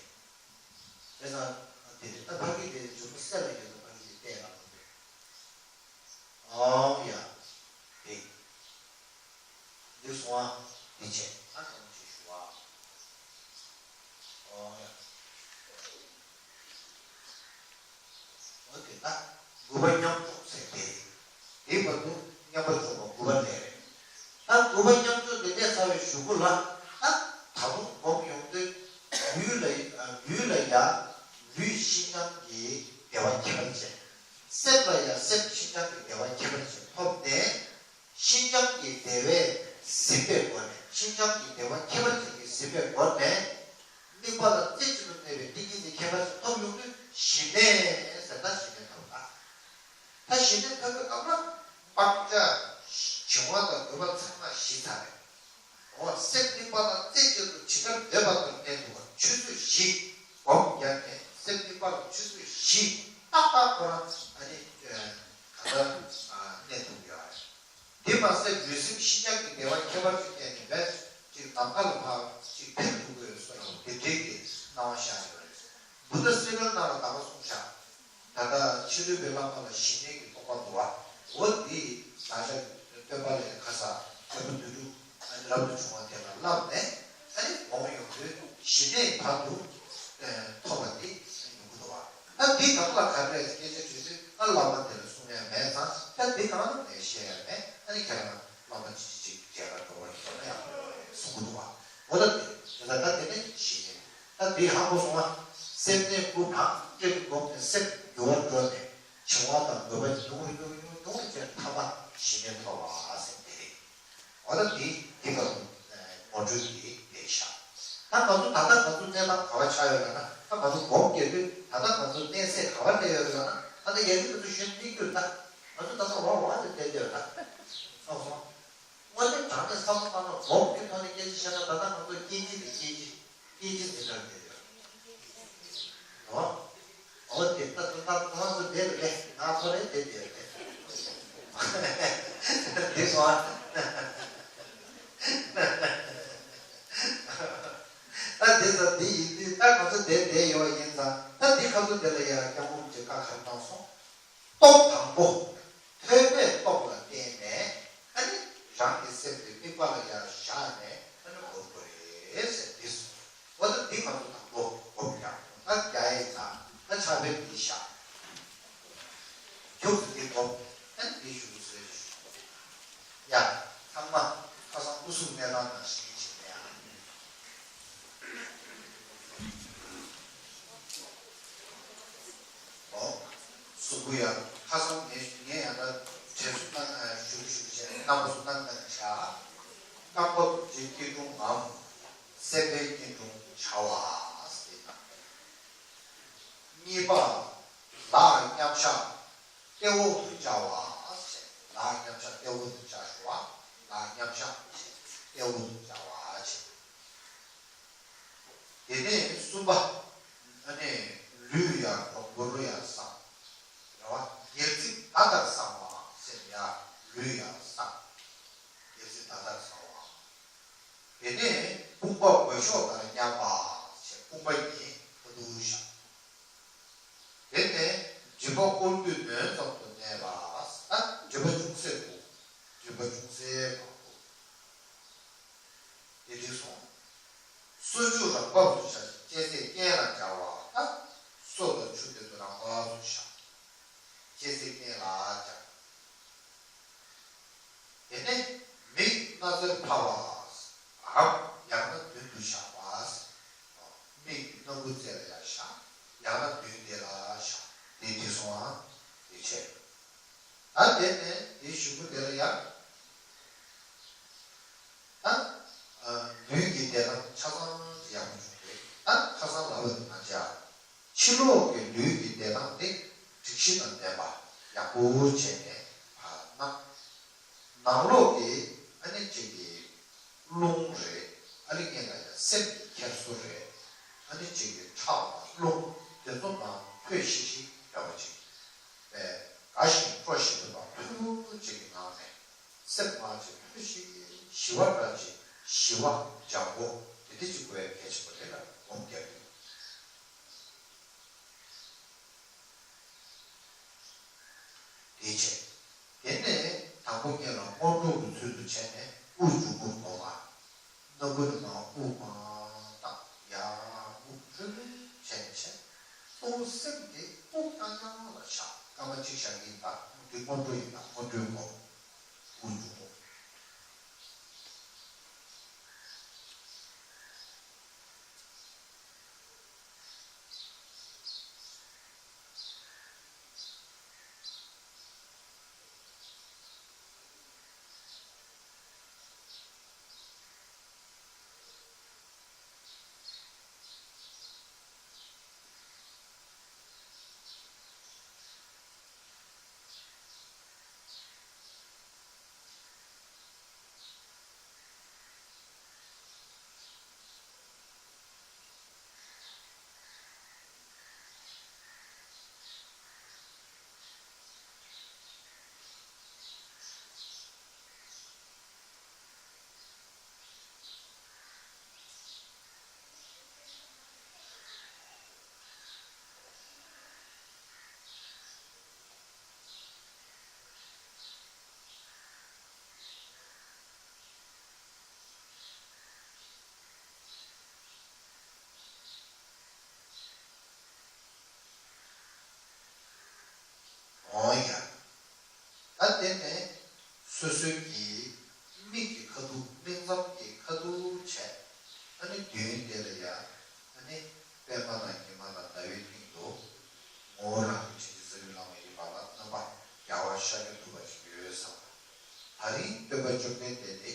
བྱས་ཙང་དེ་རེད། ད་ཕ་གི་དེ་འཇུག་པ་གསལ་ལ་ཡོད། ད་ཕ་གི་དེ་བལྟས་རང་ལ་འདུག་ཨོ་ཡ། དེ། འདི་སོང་ཨ། འདི་བྱས། ཨ། གང་ཅི་ཞུ་བ། ཨོ་ཡ། འོ་དེ་ལ་དགུ་པ་མཉམ་འཇོག་ཟེར་དེ་རེད། དེའི་བར་དུ་ མཉམ་པར་འཇོག་པ་དགུ་པ་ལས་རེད། ད་དགུ་པ་མཉམ་འཇོག་དེ་གནས་ཚར་བའི་གཞུག་གུ་ལ། ད་ད་དུང་སྒོམ་ཡོང་དུས་ལུས་ལ་ལུས་ལ་ཡང་ལུས་ཤིན་སྦྱངས་ཀྱི་བདེ་བ་ཁྱད་པར་ཅན། སེམས་ལ་ཡང་སེམས་ཤིན་སྦྱངས་ཀྱི་བདེ་བ་ཁྱད་པར་ཅན་ཐོབ་ནས། ཤིན་སྦྱངས་ཀྱི་བདེ་བས་ཟིན་པའི་སྒོ་ནས། ཤིན་སྦྱངས་ཀྱི་བདེ་བ་ཁྱད་པར་ཅན་གྱིས་ཟིན་པའི་སྒོ་ནས། དམིགས་པ་ལ་རྩེ་གཅིག་ཏུ་གནས་པའི་ཏིང་ངེ་འཛིན་ཁྱད་པར་ཅན་ཐོབ་ཡོང་དུས་ཞི་གནས་ཟེར། ད་ཞི་གནས་ཐོབ་ད། ད་ཞི་གནས་ཐོབ་པའི་སྐབས་ལ་སྤང་བྱ་བྱིང་བ་དང་འདོད་པ་ཚང་མ་ཞི་ཚར་རེད། འོ་སེམས་དམིགས་པ་ལ་རྩེ་གཅིག་ཏུ་ཇི་ལྟར་འདོད་པ་ལྟར་གནས་ཐུབ་པ་ཆུ་ཚོད་བཞི་སྒོམ་རྒྱག་ནས་སེམས་དམིགས་པ་ལ་ཆུ་ཚོད་བཞི་ཏག་ཏག་ཁོ་རང་ཨ་ནི་ག་ལ་གནས་ཐུབ་ཡོད་རེད། དེ་མ་ཟད་ལུས་སེམས་ཤིན་སྦྱངས་ཀྱི་བདེ་བ་ཁྱད་པར་ཅན་སྐྱེས་ནས་བས་ཅིག་ནམ་མཁའ་ལ་ཕར་ཅིག་འཕུར་ཐུབ་ཀྱི་ཡོད་ས་རེད། དེ་འདྲའི་གི་སྣང་བ་ཤར་ཡོད་རེད། བུདྡྷ་སེ་ལ་ནང་ལ་ད་ག་གསུངས་བཞག་ད་ལྟ་ཕྱི་སྡོད་པའི་བླ་མ་ལ་ཞི་གནས་ཀྱི་རྟོགས་པ་འདུག་བ། འོ་འདི་ལ་ལ་སྟོན་པ་ལས་ཁ་ས་སྟོན་པ་དོན་གྲུབ་ཨ་ནི་རབ་ཏུ་བྱུང་བ་དེ་ལ་བསླབས་ནས་ཨ་ནི་འོང་ཡོང་དུས་ཞི་གནས་བར་དུ་ཐོབ་པ་འདི་ཡོང་གི་འདུག་བ། ད་འདི་གང་ལ་ག་རེ་སྐད་ཆ་དྲིས་དུས་ཨ་བླ་མ་དེ་ལ་གསུང་ཡ་མེད་ཙང་ད་འདི་གང་ལ་ངས་བཤད་ཡ་མེད། ཨ་ནི་ཁྱེད་རང་བླ་མ་ཅིག་ཅིག་མཇལ་ཁ་འགྲོ་བ་ཡིན་ན་ཡང་གསུང་གི་འདུག་བ། འོ་ད་དེ་ད་ད་དེ་ནས་ཞི་གནས། ད་དེ་ཧ་གོ་སོང་ང་། སེམས་གནས་དགུ་གང་འདྲ་གི་སྒོམ་ནས་སེམས་འགྱུར་བ་འགྲོ་ནས་བྱིང་བ་དང་འདོད་པ་ཉུང་རུ་ཉུང་རུ་ཉུང་རུ་ཉུང་རུ་བྱས་ཐ་མ་ཞི་གནས་ཐོབ་པ་ཟེར་དེ་རེད། འོ་ད་དེ་དེ་ག་ངོ་སྤྲོད་དེ་བསྡད་ཤག་ད་ང་ཚོ་ད་ལྟ་ང་ཚོ་གནས་སྟངས་ག་བ་ཆགས་ཡོད་ལབ་ན། ད་ང་ཚོ་སྒོམ་རྒྱག་དུས་ད་ལྟ་ང་ཚོ་གནས་ཚད་ག་བ་སླེབས་ཡོད་ལབ་ན། ད་ལྟ་ཡར་རྒྱས་ང་ཚོ་གཞོན་སླེབས་རྒྱུ་རེད། ད་ང་ཚོ་ད་ལྟ་འོག་འོག་དེ་བསྡད་ཡོད་ད། ཨོ་ཧོ། དངོས་གནས་དྲང་གནས་བསམ་བློ་བཏང་ན་སྒོམ་གྱི་ཐོག་ནས་སྐད་ཆ་བཤད་ན་ད་ལྟ་ང་ཚོ་སྐྱེ་འཆི་དང་སྐྱེ་འཆི་སྐྱེ་འཆི་ཟེར་གྲངས་དེ་རེད། ཨོ། ཨོ་དེ་ལྟ་ལྟ་ལྟ་ལྟ་སོ་དེ་རེད་པས། ང་ཚོ་རེད་དེ་དེ་རེད་པས། དེ་སོང་ཨ། ད་དེ་ཚོ་དེ་ཡིན་དུས་ད་ང་ཚོ་དེ་བསྡད་ཡོད་ཡིན་ཙང་ད་དེ་ཁ་ཚོ་དེ་ལ་ཡང་སྐྱབས་མགོན་རིན་པོ་ཆེས་བཀའ་ག་རེ་གནང་སོང་། སྟོབས་དང་པོ། ཐོས་པའི་སྟོབས་ལ་བརྟེན་ནས་ཨ་ནི་རང་གི་སེམས་དེ་དམིགས་པ་ལ་ཡར་བཞག་ནས་ཨ་ནི་སྒོམ་དགོས་རེད་ཟེར་འདི་སོང་། འོ་ད་འདི་ང་ཚོ་དང་པོ་སྒོམ་རྒྱག་ད་རྒྱག་ཡས་ད་ད་ཕྱག་དཔེ་འདི་བཞག་རྒྱུགས་སུ་འདི་སྒོམ་ཨ་ནི་འདི་ཞུ་ཟེར་ཞུ། ཡ། ཚང་མ་ཁ་སང་སྐུ་གཟུགས་གནས་སྟངས་དང་ཤེས་ཀྱི་བྱེད་ནས་ཨ། ཨོ། གཟུགས་པོ་ཡང་ཁ་སང་ངས་ངས་ཡང་ད་དྲན་གསོ་གནང་ཞུ་གི་ཞུ་གི་བྱས་ནས་གནང་བ་སུ་གནང་གནང་བྱ། རྐང་པ་རྡོ་རྗེ་སྐྱིལ་ཀྲུང་ངམ། སེམས་དཔའི་སྐྱིལ་ཀྲུང་བྱ་བ་ཟེར་ན། གཉིས་པ། ལག་མཉམ་བཞག་ལྟེ་འོག་ཏུ་བཅའ་བ་ཟེར། ལག་མཉམ་བཞག་ལྟེ་འོག་ཏུ་བཅའ་ཞུ་བ། ལག་མཉམ་བཞག་ལྟེ་འོག་ཏུ་བཅའ་བ་ཟེར། དེ་ནས་གསུམ་པ། ཨ་ནི་ལུས་ཡང་གྲོག་པོར་ཡང་བསྲང་། རེད་བ། སྒལ་ཚིགས་མདའ་ལྟར་བསྲང་བ་ཟེར་ཡ། ལུས་ཡང་བསྲང་། སྒལ་ཚིགས་མདའ་ལྟར་བསྲང་བ། དེ་ནས་དཔུང་པ་སྒོ་ཕྱོགས་ལྟར་མཉམ་པ་ཞེས་དཔུང་པ་གཉིས་ཁ་ཐུག་བཞག་དེ་ནས་མགྲིན་པ་ཀོར་ཁུས་ནོན་ཙམ་དུ་གནས་པ། ད་མགྲིན་པ་ཅུང་ཟད་དགོས། མགྲིན་པ་ཅུང་ཟད་མང་པོ། དེ་དུས་སོང་། སོ་ཆུ་རང་བབས་སུ་བཞག་ཅིང་ལྕེ་ཟས་རྐན་ལ་སྦྱར་བ། ད་སོ་དང་ཆུ་དེ་ཚོ་རང་བབས་སུ་བཞག་ལྕེ་ཟས་རྐན་ལ་སྦྱར། དེ་ནས་མིག་སྣ་རྩེར་ཕབ་པའམ་ཡང་ན་མདུན་དུ་བཞག་པ། མིག་སྣ་ཁུང་རྩེ་ལ་ཡར་བཞག་ཡང་ན་མདུན་དེ་ལ་བཞག་དེ་དུས་སོང་ཨ། དེ་བྱས། ད་དེ་ནས་དེའི་གཞུག་གུ་དེ་ལ་ཡང་། ད་ལུས་ཀྱི་བདེ་ཐང་ཆ་ཚང་ཡག་པོ་བྱུང་རེད། ད་ཁ་སང་ལབ་པ་དེ་མ་བྱས། ཕྱི་ལོགས་ཀྱི་ལུས་ཀྱི་བདེ་ཐང་དེ་སྒྲིག་གཞི་དང་ལྡན་པ་ཡག་པོ་བྱས་ནས་ཕར་གནང་། ནང་ལོགས་ཀྱི་ཨ་ནི་གཅིག་གི་རླུང་རེད། ཨ་ནི་སྔོན་ལ་ཡང་སེམས་ཀྱི་འཁྱེར་སོ་རེད། ཨ་ནི་གཅིག་གི་ཁྲག་དང་རླུང་དེ་ཚོ་ནང་ཐོད་ཤིག་ཤིག་འདྲ་བ་ཅིག་པས་དགའ་ཞིང་སྤྲོ་ཞིང་འདུག་པ་ཐུབ་ཅིག་གི་ངང་ནས་སེམས་མ་ཅིག་ཐུགས་ཤིག་ཞི་བ་འདྲ་ཅིག་ཞི་བ་འཇམ་པོ་དེ་འདྲ་ཅིག་དགོས་གལ་ཆེན་པོ་རེད་ལ་སྒོམ་རྒྱག་དུས། དེ་བྱས། དེ་ནས་དང་པོ་ཉིད་ལ་སྔོན་འགྲོ་གི་ཚུལ་དུ་བྱས་ནས་དབུགས་འབྱུང་རྔུབ་སྒོམ་པ། སྣ་ཁུང་ནས་མར་དབུགས་མར་བཏང་ཡར་དབུགས་ཁྲོལ་བྱས་བྱས། གཙོ་བོ་སེམས་དེ་དབུགས་རྐྱང་རྐྱང་ལ་བཞག་སྐར་མ་གཅིག་བཞག་གི་ཡིན་ད། དེ་སྔོན་འགྲོ་ཡིན་ད་སྔོན་འགྲོའི་སྒོམ། ཀུན་འབྱུང་ངོ་། འོང་ཡ། ད་དེ་ནས་སོ་སོའི་གི་མིག་གི་ཁ་ཐུག་སྨིན་མཚམས་ཀྱི་ཁ་ཐུག་བྱས། ཨ་ནི་མདུན་དེ་ལ་ཡ། ཨ་ནི་པདྨ་དང་ཉི་མ་དང་ཟླ་བའི་སྟེང་དུ་ངོ་བོ་རང་གི་བྱིན་གྱིས་བརྩེ་བའི་ལྷ་མོ་ཡིན་པ་ལ་རྣམ་པ་རྒྱལ་བ་ཤཱཀྱ་ཐུབ་པ་ཞིག་ཡོད་བསམ། ད་རིང་སྟོན་པ་བཅོམ་ལྡན་འདས་དེ་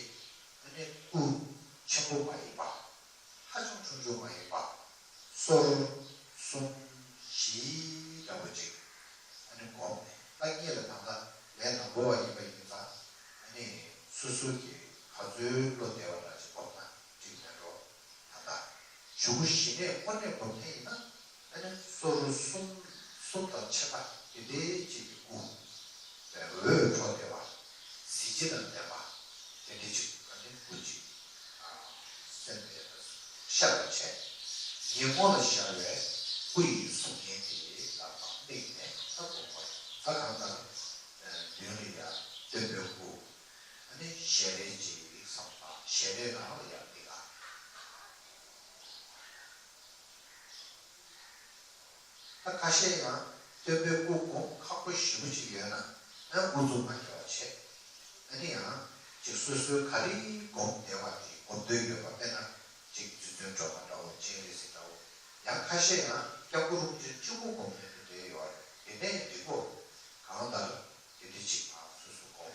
ཨ་ནི་སྐུ་ཆེན་པོ་མ་ཡིན་པ། ཧ་ཅང་ཆུང་ཆུང་མ་ཡིན་པ། སོར་གསུམ་བཞི་འདྲ་པོ་ཅིག་ཨ་ནི་བསྒོམས་ནས། ད་ངེད་ལ་ད་ལྟ་ལས་དང་པོ་བ་ཡིན་པ་ཡིན་ཙང་། ཨ་ནི་སོ་སོ་གི་ག་ཚོད་བློ་བདེ་བ་འདྲ་ཅིག་བསྒོམས་ན་འགྲིག་མེད་འགྲོ། ད་ལྟ་གཞུག་གུ་ཞི་གནས་དངོས་གནས་བསྒོམ་མཁན་ཡིན་ན། ཨ་ནི་སོར་གསུམ་གསུམ་དང་ཕྱེད་ཀ་དེ་འདྲའི་ཅིག་གི་སྐུ། འོད་འཕྲོ་བདེ་བ། གཟི་བརྗིད་དང་ལྡན་པ། དེ་འདྲའི་ཅིག་ཨ་ནི་སྐུ་ཅིག་ཨ། སེམས་ལ་ཤར་བར་བྱས། ཉིན་མོ་ལ་ཤར་བའི་སྐུ་ཡི་གཟུགས་བརྙན་དེ་ལ་དམིགས་ནས་ད་བསྒོམ་པ། ད་གང་ལྟར་མདུན་ལ་ཡ་སྟོན་པའི་སྐུ། ཨ་ནི་ཞལ་རས་ཅིག་བསམ་པ། ཞལ་རས་ནང་ལ་ཡ་དམིགས་ཨ། ད་ཁ་ཤས་ཡང་སྟོན་པའི་སྐུ་སྒོམ་ཁག་པོ་ཞེ་པོ་ཅིག་ཡོད་ན། ཨ་ཨུ་ཚུགས་མ་རྒྱག་པ་བྱེད། ཨ་ནི་ཡང་ཅིག་སོ་སོའི་ག་རེ་སྒོམ་བདེ་བ་དེ་སྒོམ་འདོད་ཡོད་པ། དཔེར་ན་ཅིག་རྗེ་བཙུན་སྒྲོལ་མ་འདྲ་བོ། སྤྱན་རས་གཟིགས་འདྲ་བོ། ཡང་ཁ་ཤས་ཡང་སྐྱབས་མགོན་རིན་པོ་ཆེ་གཅིག་པོ་སྒོམ་མཁན་དེ་འདྲ་ཡོད་རེད། དེ་འདྲ་ཡང་འགྲིག་གོ། གང་ལྟར་དེ་འདྲ་ཅིག་མ་སོ་སོ་སྒོམ།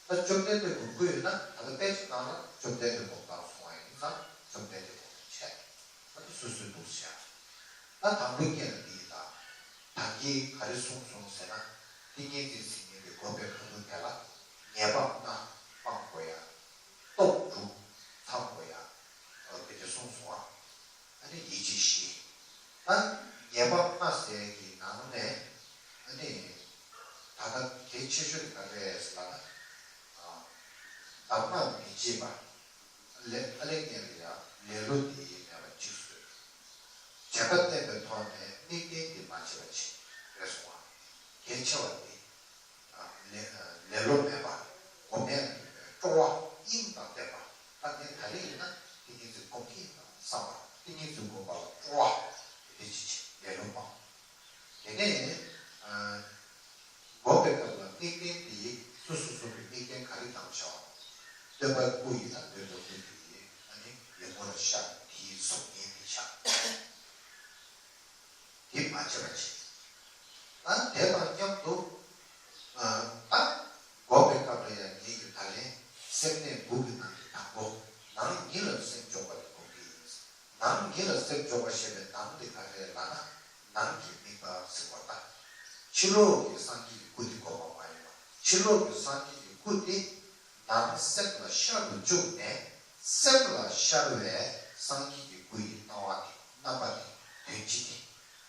ད་བཅོམ་ལྡན་འདས་སྒོམ་དགོས་ཡོད་ན། ད་ལྟ་དཔེ་ཆ་ནང་ལ་བཅོམ་ལྡན་འདས་སྒོམ་སྟངས་གསུངས་པ་ཡིན་ཙང་། བཅོམ་ལྡན་འདས་སྒོམ་བྱས། ད་ལྟ་སོ་སོའི་འདུག་བྱས། ད་དང་པོའི་སྐད་ལ་འདི་ཡིན་ད། ད་གིན་ག་རེ་གསུངས་སོང་ཟེར་ན། ཏིང་ངེ་འཛིན་ཟེར་མཁན་དེ་སྒོམ་པའི་ཁ་ཐུག་དེ་ལ་ཉེས་པ་ལྔ་སྤང་དགོས་ཡ། སྟོབས་དྲུག་ཚང་དགོས་ཡ། འོ་དེ་འདྲ་གསུངས་སོང་ཨ། ཨ་ནི་ཡིད་ཆེས་བཞི། ད་ཉེས་པ་ལྔ་ཟེར་གྱི་ནང་ནས། ཨ་ནི་ད་ལྟ་གལ་ཆེ་ཤོས་དེ་ག་རེ་རེད་ཟེར་ལབ་ན། ཨ། གདམས་ངག་མི་བརྗེད་པ། ལས། ཨ་ལས་ངན་ལ་ཡ་ལེ་ལོ་དེ་མེད་པ་གཅིག་བཟོས། བྱས་པ་བསྟན་པའི་ཐོག་ནས་དམིགས་རྟེན་དེ་མ་བརྗེད་པ་བྱེད། རེད་སོང་ཨ། གལ་ཆེ་བ་དེ། ལེ། ལེ་ལོ་མེད་པ། སྒོམ་ཡས་སྤྲོ་བ་དབྱིངས་དང་ལྡན་པ། ད་ངས་ད་རེས་ཡིན་ན་ཏིང་ངེ་འཛིན་སྒོམ་གྱི་ཡིན་ན་བསམ་པ། ཏིང་ངེ་འཛིན་སྒོམ་པ་ལ་སྤྲོ་བ་དེ་འདྲ་ཅིག་བྱེད། ལེ་ལོ་སྤང་། དེ་ནས་ཨ། སྒོམ་པའི་སྐབས་ལ་དམིགས་རྟེན་དེ་སོ་སོ་སོ་སོ་གི་དམིགས་རྟེན་ག་རེ་བདམས་བྱའོ། སྟོན་པ་སྐུ་ཡིན་ན་སྟོན་པ་སྐུ་དེ་ཨ་ནི་ཉིན་མོ་ལ་ཤར་དེའི་གཟུགས་བརྙན་དེ་བཞག་དེ་མ་བརྗེད་པ་བྱེད། ད་དེ་དང་མཉམ་དུ། ཨ། ད་སྒོམ་པའི་སྐབས་ལ་ཡང་ངེད་ཀྱིས་ད་ལན་སེམས་གནས་དགུ་གི་ནང་གི་དང་པོ། ནང་ཉིད་ལ་སེམས་འཇོག་པ་དེ་སྒོམ་གྱི་ཡིན། ནང་ཉིད་ལ་སེམས་འཇོག་པ་ཞེས་པའི་ནང་དེ་ག་རེ་ལབ་ན། ནང་གི་དམིགས་པ་ཟེར་བ་དང་། ཕྱི་ལོགས་ཀྱི་སངས་རྒྱས་ཀྱི་སྐུ་དེ་སྒོམ་པ་མ་ཡིན་པ། ཕྱི་ལོགས་ཀྱི་སངས་རྒྱས་ཀྱི་སྐུ་དེ་ནང་སེམས་ལ་ཤར་དུ་བཅུག་ནས། སེམས་ལ་ཤར་བའི་སངས་རྒྱས་ཀྱི་སྐུ་ཡི་སྣང་བ་དེ། རྣམ་པ་དེ། དོན་སྤྱི་དེ།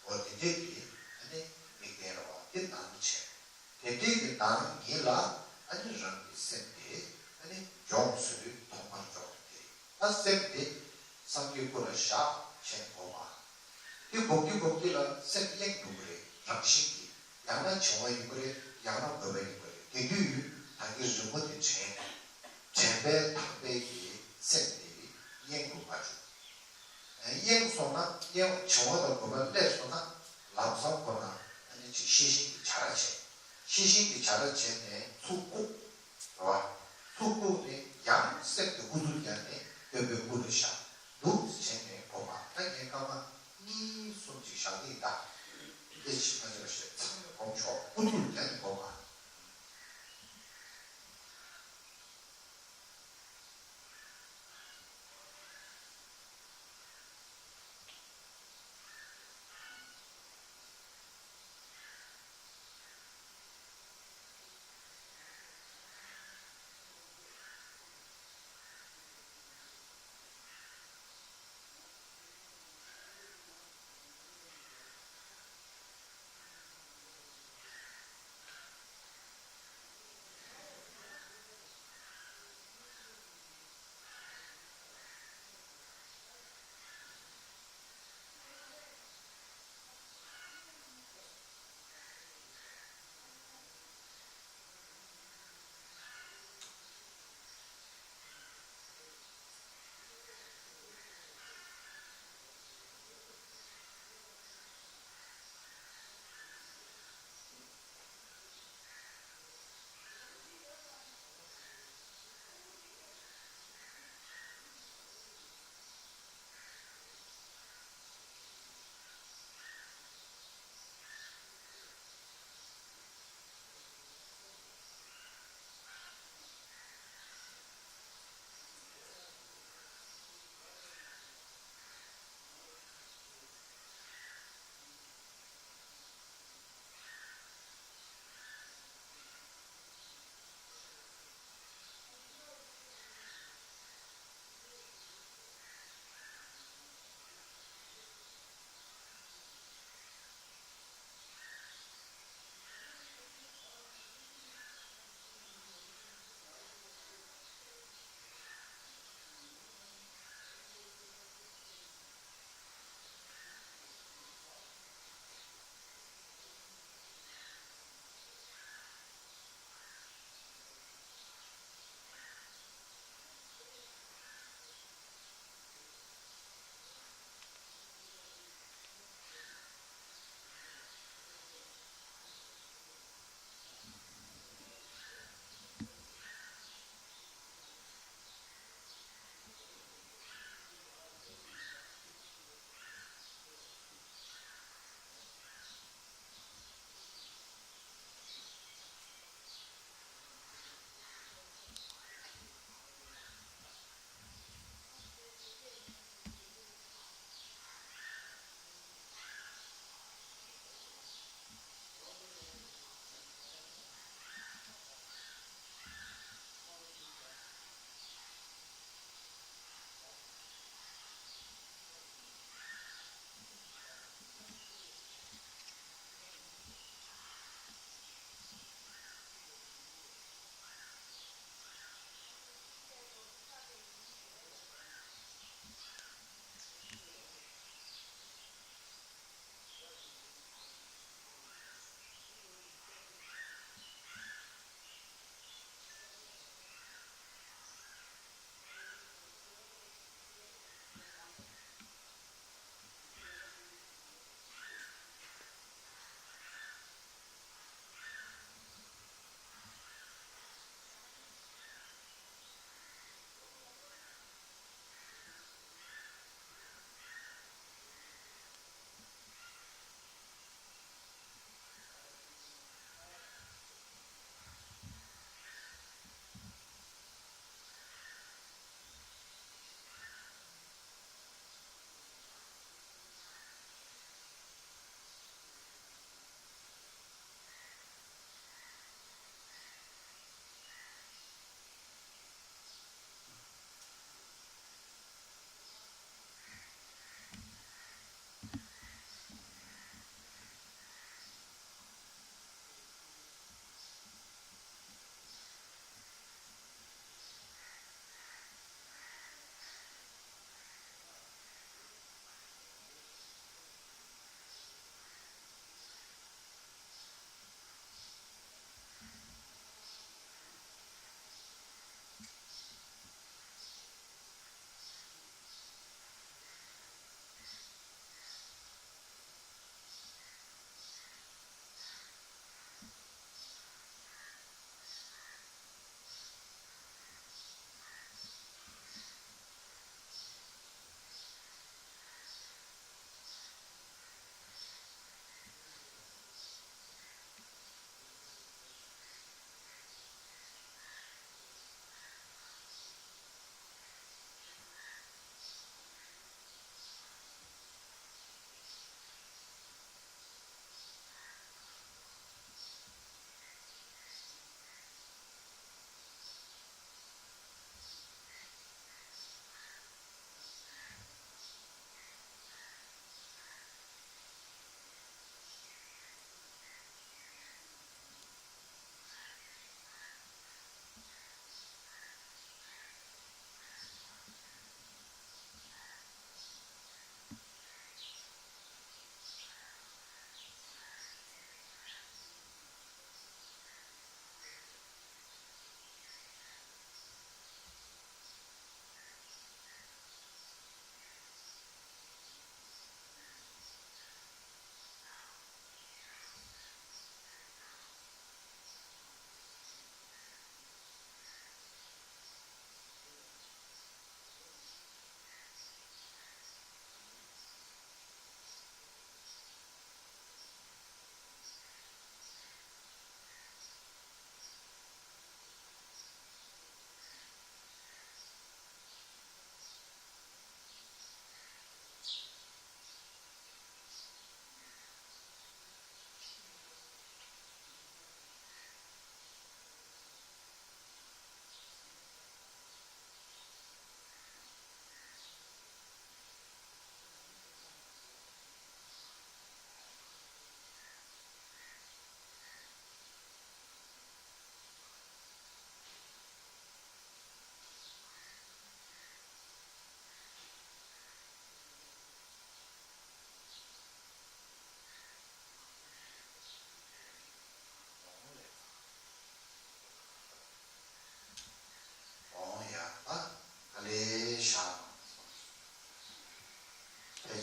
འོ་དེ་འདྲས་དེ་ཨ་ནི་དམིགས་རྟེན་རེད་བ། དེ་ནང་བྱས། དེ་འདྲས་ཀྱི་ནང་ཉིད་ལ་ཨ་ནི་རང་གི་སེམས་དེ་ཨ་ནི་འཇོག་ཚུལ་ཐོག་མར་འཇོག་དེ། ད་སེམས་དེ་སངས་རྒྱས་སྐུ་ལ་བཞག་བྱས་སྒོམ་པ། དེ་སྒོམ་གྱི་སྒོམ་གྱི་ལ་སེམས་གཡེང་འགྲོ་གི་རེད། རང་བཞིན་གྱིས། ཡང་ན་བྱིང་བ་ཡོང་གི་རེད། ཡང་ན་རྒོད་པ་ཡོང་གི་རེད། དེ་དུས་ད་གིན་རི་མོ་དེ་དྲན། དྲན་པའི་དག་པའི་གི་སེམས་དེ་གཡེང་དུ་མ་བཅུག་གཡེང་སོང་ན། གཡེང་། བྱིང་བ་དང་རྒོད་པ་སླེབས་སོང་ན། ལམ་སང་ཁོ་ན་ཨ་ནི་ཅིག་ཤེས་བཞིན་གྱི་བྱ་ར་བྱས། ཤེས་བཞིན་གྱི་བྱ་ར་བྱས་ནས་ཚུར་བཀུག་རེད་བ། ཐུགས་དགོངས་ནས་ཡང་སེམས་ཀྱི་སྐུ་གདུང་བརྒྱབ་ནས་སྟོན་པའི་སྐུ་ལ་བཞག་འདུག་བྱས་ནས་སྒོམ་པ། ད་ངས་སྐར་མ་གཉིས་གསུམ་ཅིག་བཞག་གི་ཡིན་ད། དེ་ཕྱི་མ་ཅིག་ལ་བཤད། ཚང་མས་སྒོམ་ཆོག་སྐུ་གདུང་བརྒྱབ་ནས་སྒོམ་པ།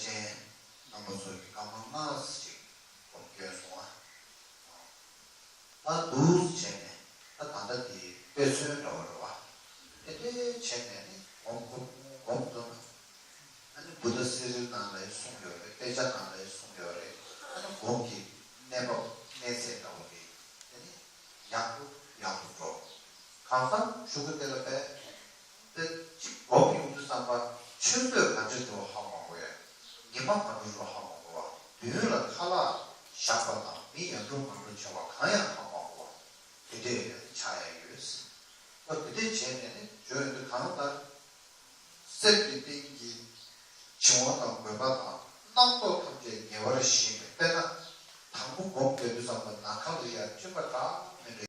ཆེན་རྣམ་པ་ཚོ་གིས་སྐར་མ་ལྔ་ཙམ་ཅིག་སྒོམ་སྐྱོན་སོང་ཨ། ད་འདུག་བྱས་ནས་ད་ད་ལྟ་དེ་དཔེ་མཚོན་འདྲ་བོ་རེད་བ། དེ་འདྲའི་བྱས་ནས་ནི་སྒོམ་སྒོམ་སྒོམ་འདུག་ན། ཨ་ནི་བུདྡྷ་སི་རིལ་ནང་ལ་ཡང་གསུངས་ཡོད་རེད། དཔེ་ཆ་ནང་ལ་ཡང་གསུངས་ཡོད་རེད། ཨ་ནི་སྒོམ་གྱི་གནས་བབ་གནས་ཚད་འདྲ་བོ་དེ་དེ་ནི་ཡག་པོ་ཡག་པོ་འགྲོ། གང་ལྟར་གཞུག་གུ་དེ་ལ་བས། དེ་གཅིག་སྒོམ་ཡོང་དུས་ཙམ་པ་ཆུ་ཚོད་ག་འདྲ་འདུག་ཧ་མ་གོ་ཡ། ཉི་མ་ག་འདྲ་འདུག་ཧ་མ་གོ་བ། མདུན་ལ་ཁ་ལག་བཞག་པ་དང་མི་ཡར་འགྲོ་མར་འགྲོ་བྱེད་པ་གང་ཡང་ཧ་མ་གོ་བ། དེ་འདྲས་ཆགས་ཡ་ཡོད། ཨོ་དེ་འདྲས་བྱས་ནས་ནི་བྱོན་ཡོང་དུས་གང་ལྟར། གསེར་གྱི་སྟེང་གི་བྱིང་བ་དང་རྒོད་པ་དང་རྣམ་རྟོག་ཐམས་ཅད་ཉེ་བར་ཞི་བས། དཔེར་ན། དང་པོ་སྒོམ་བསྡད་དུས་ཙམ་པ་ནམ་མཁའ་ལ་ཡར་སྤྲིན་པ་འདྲ་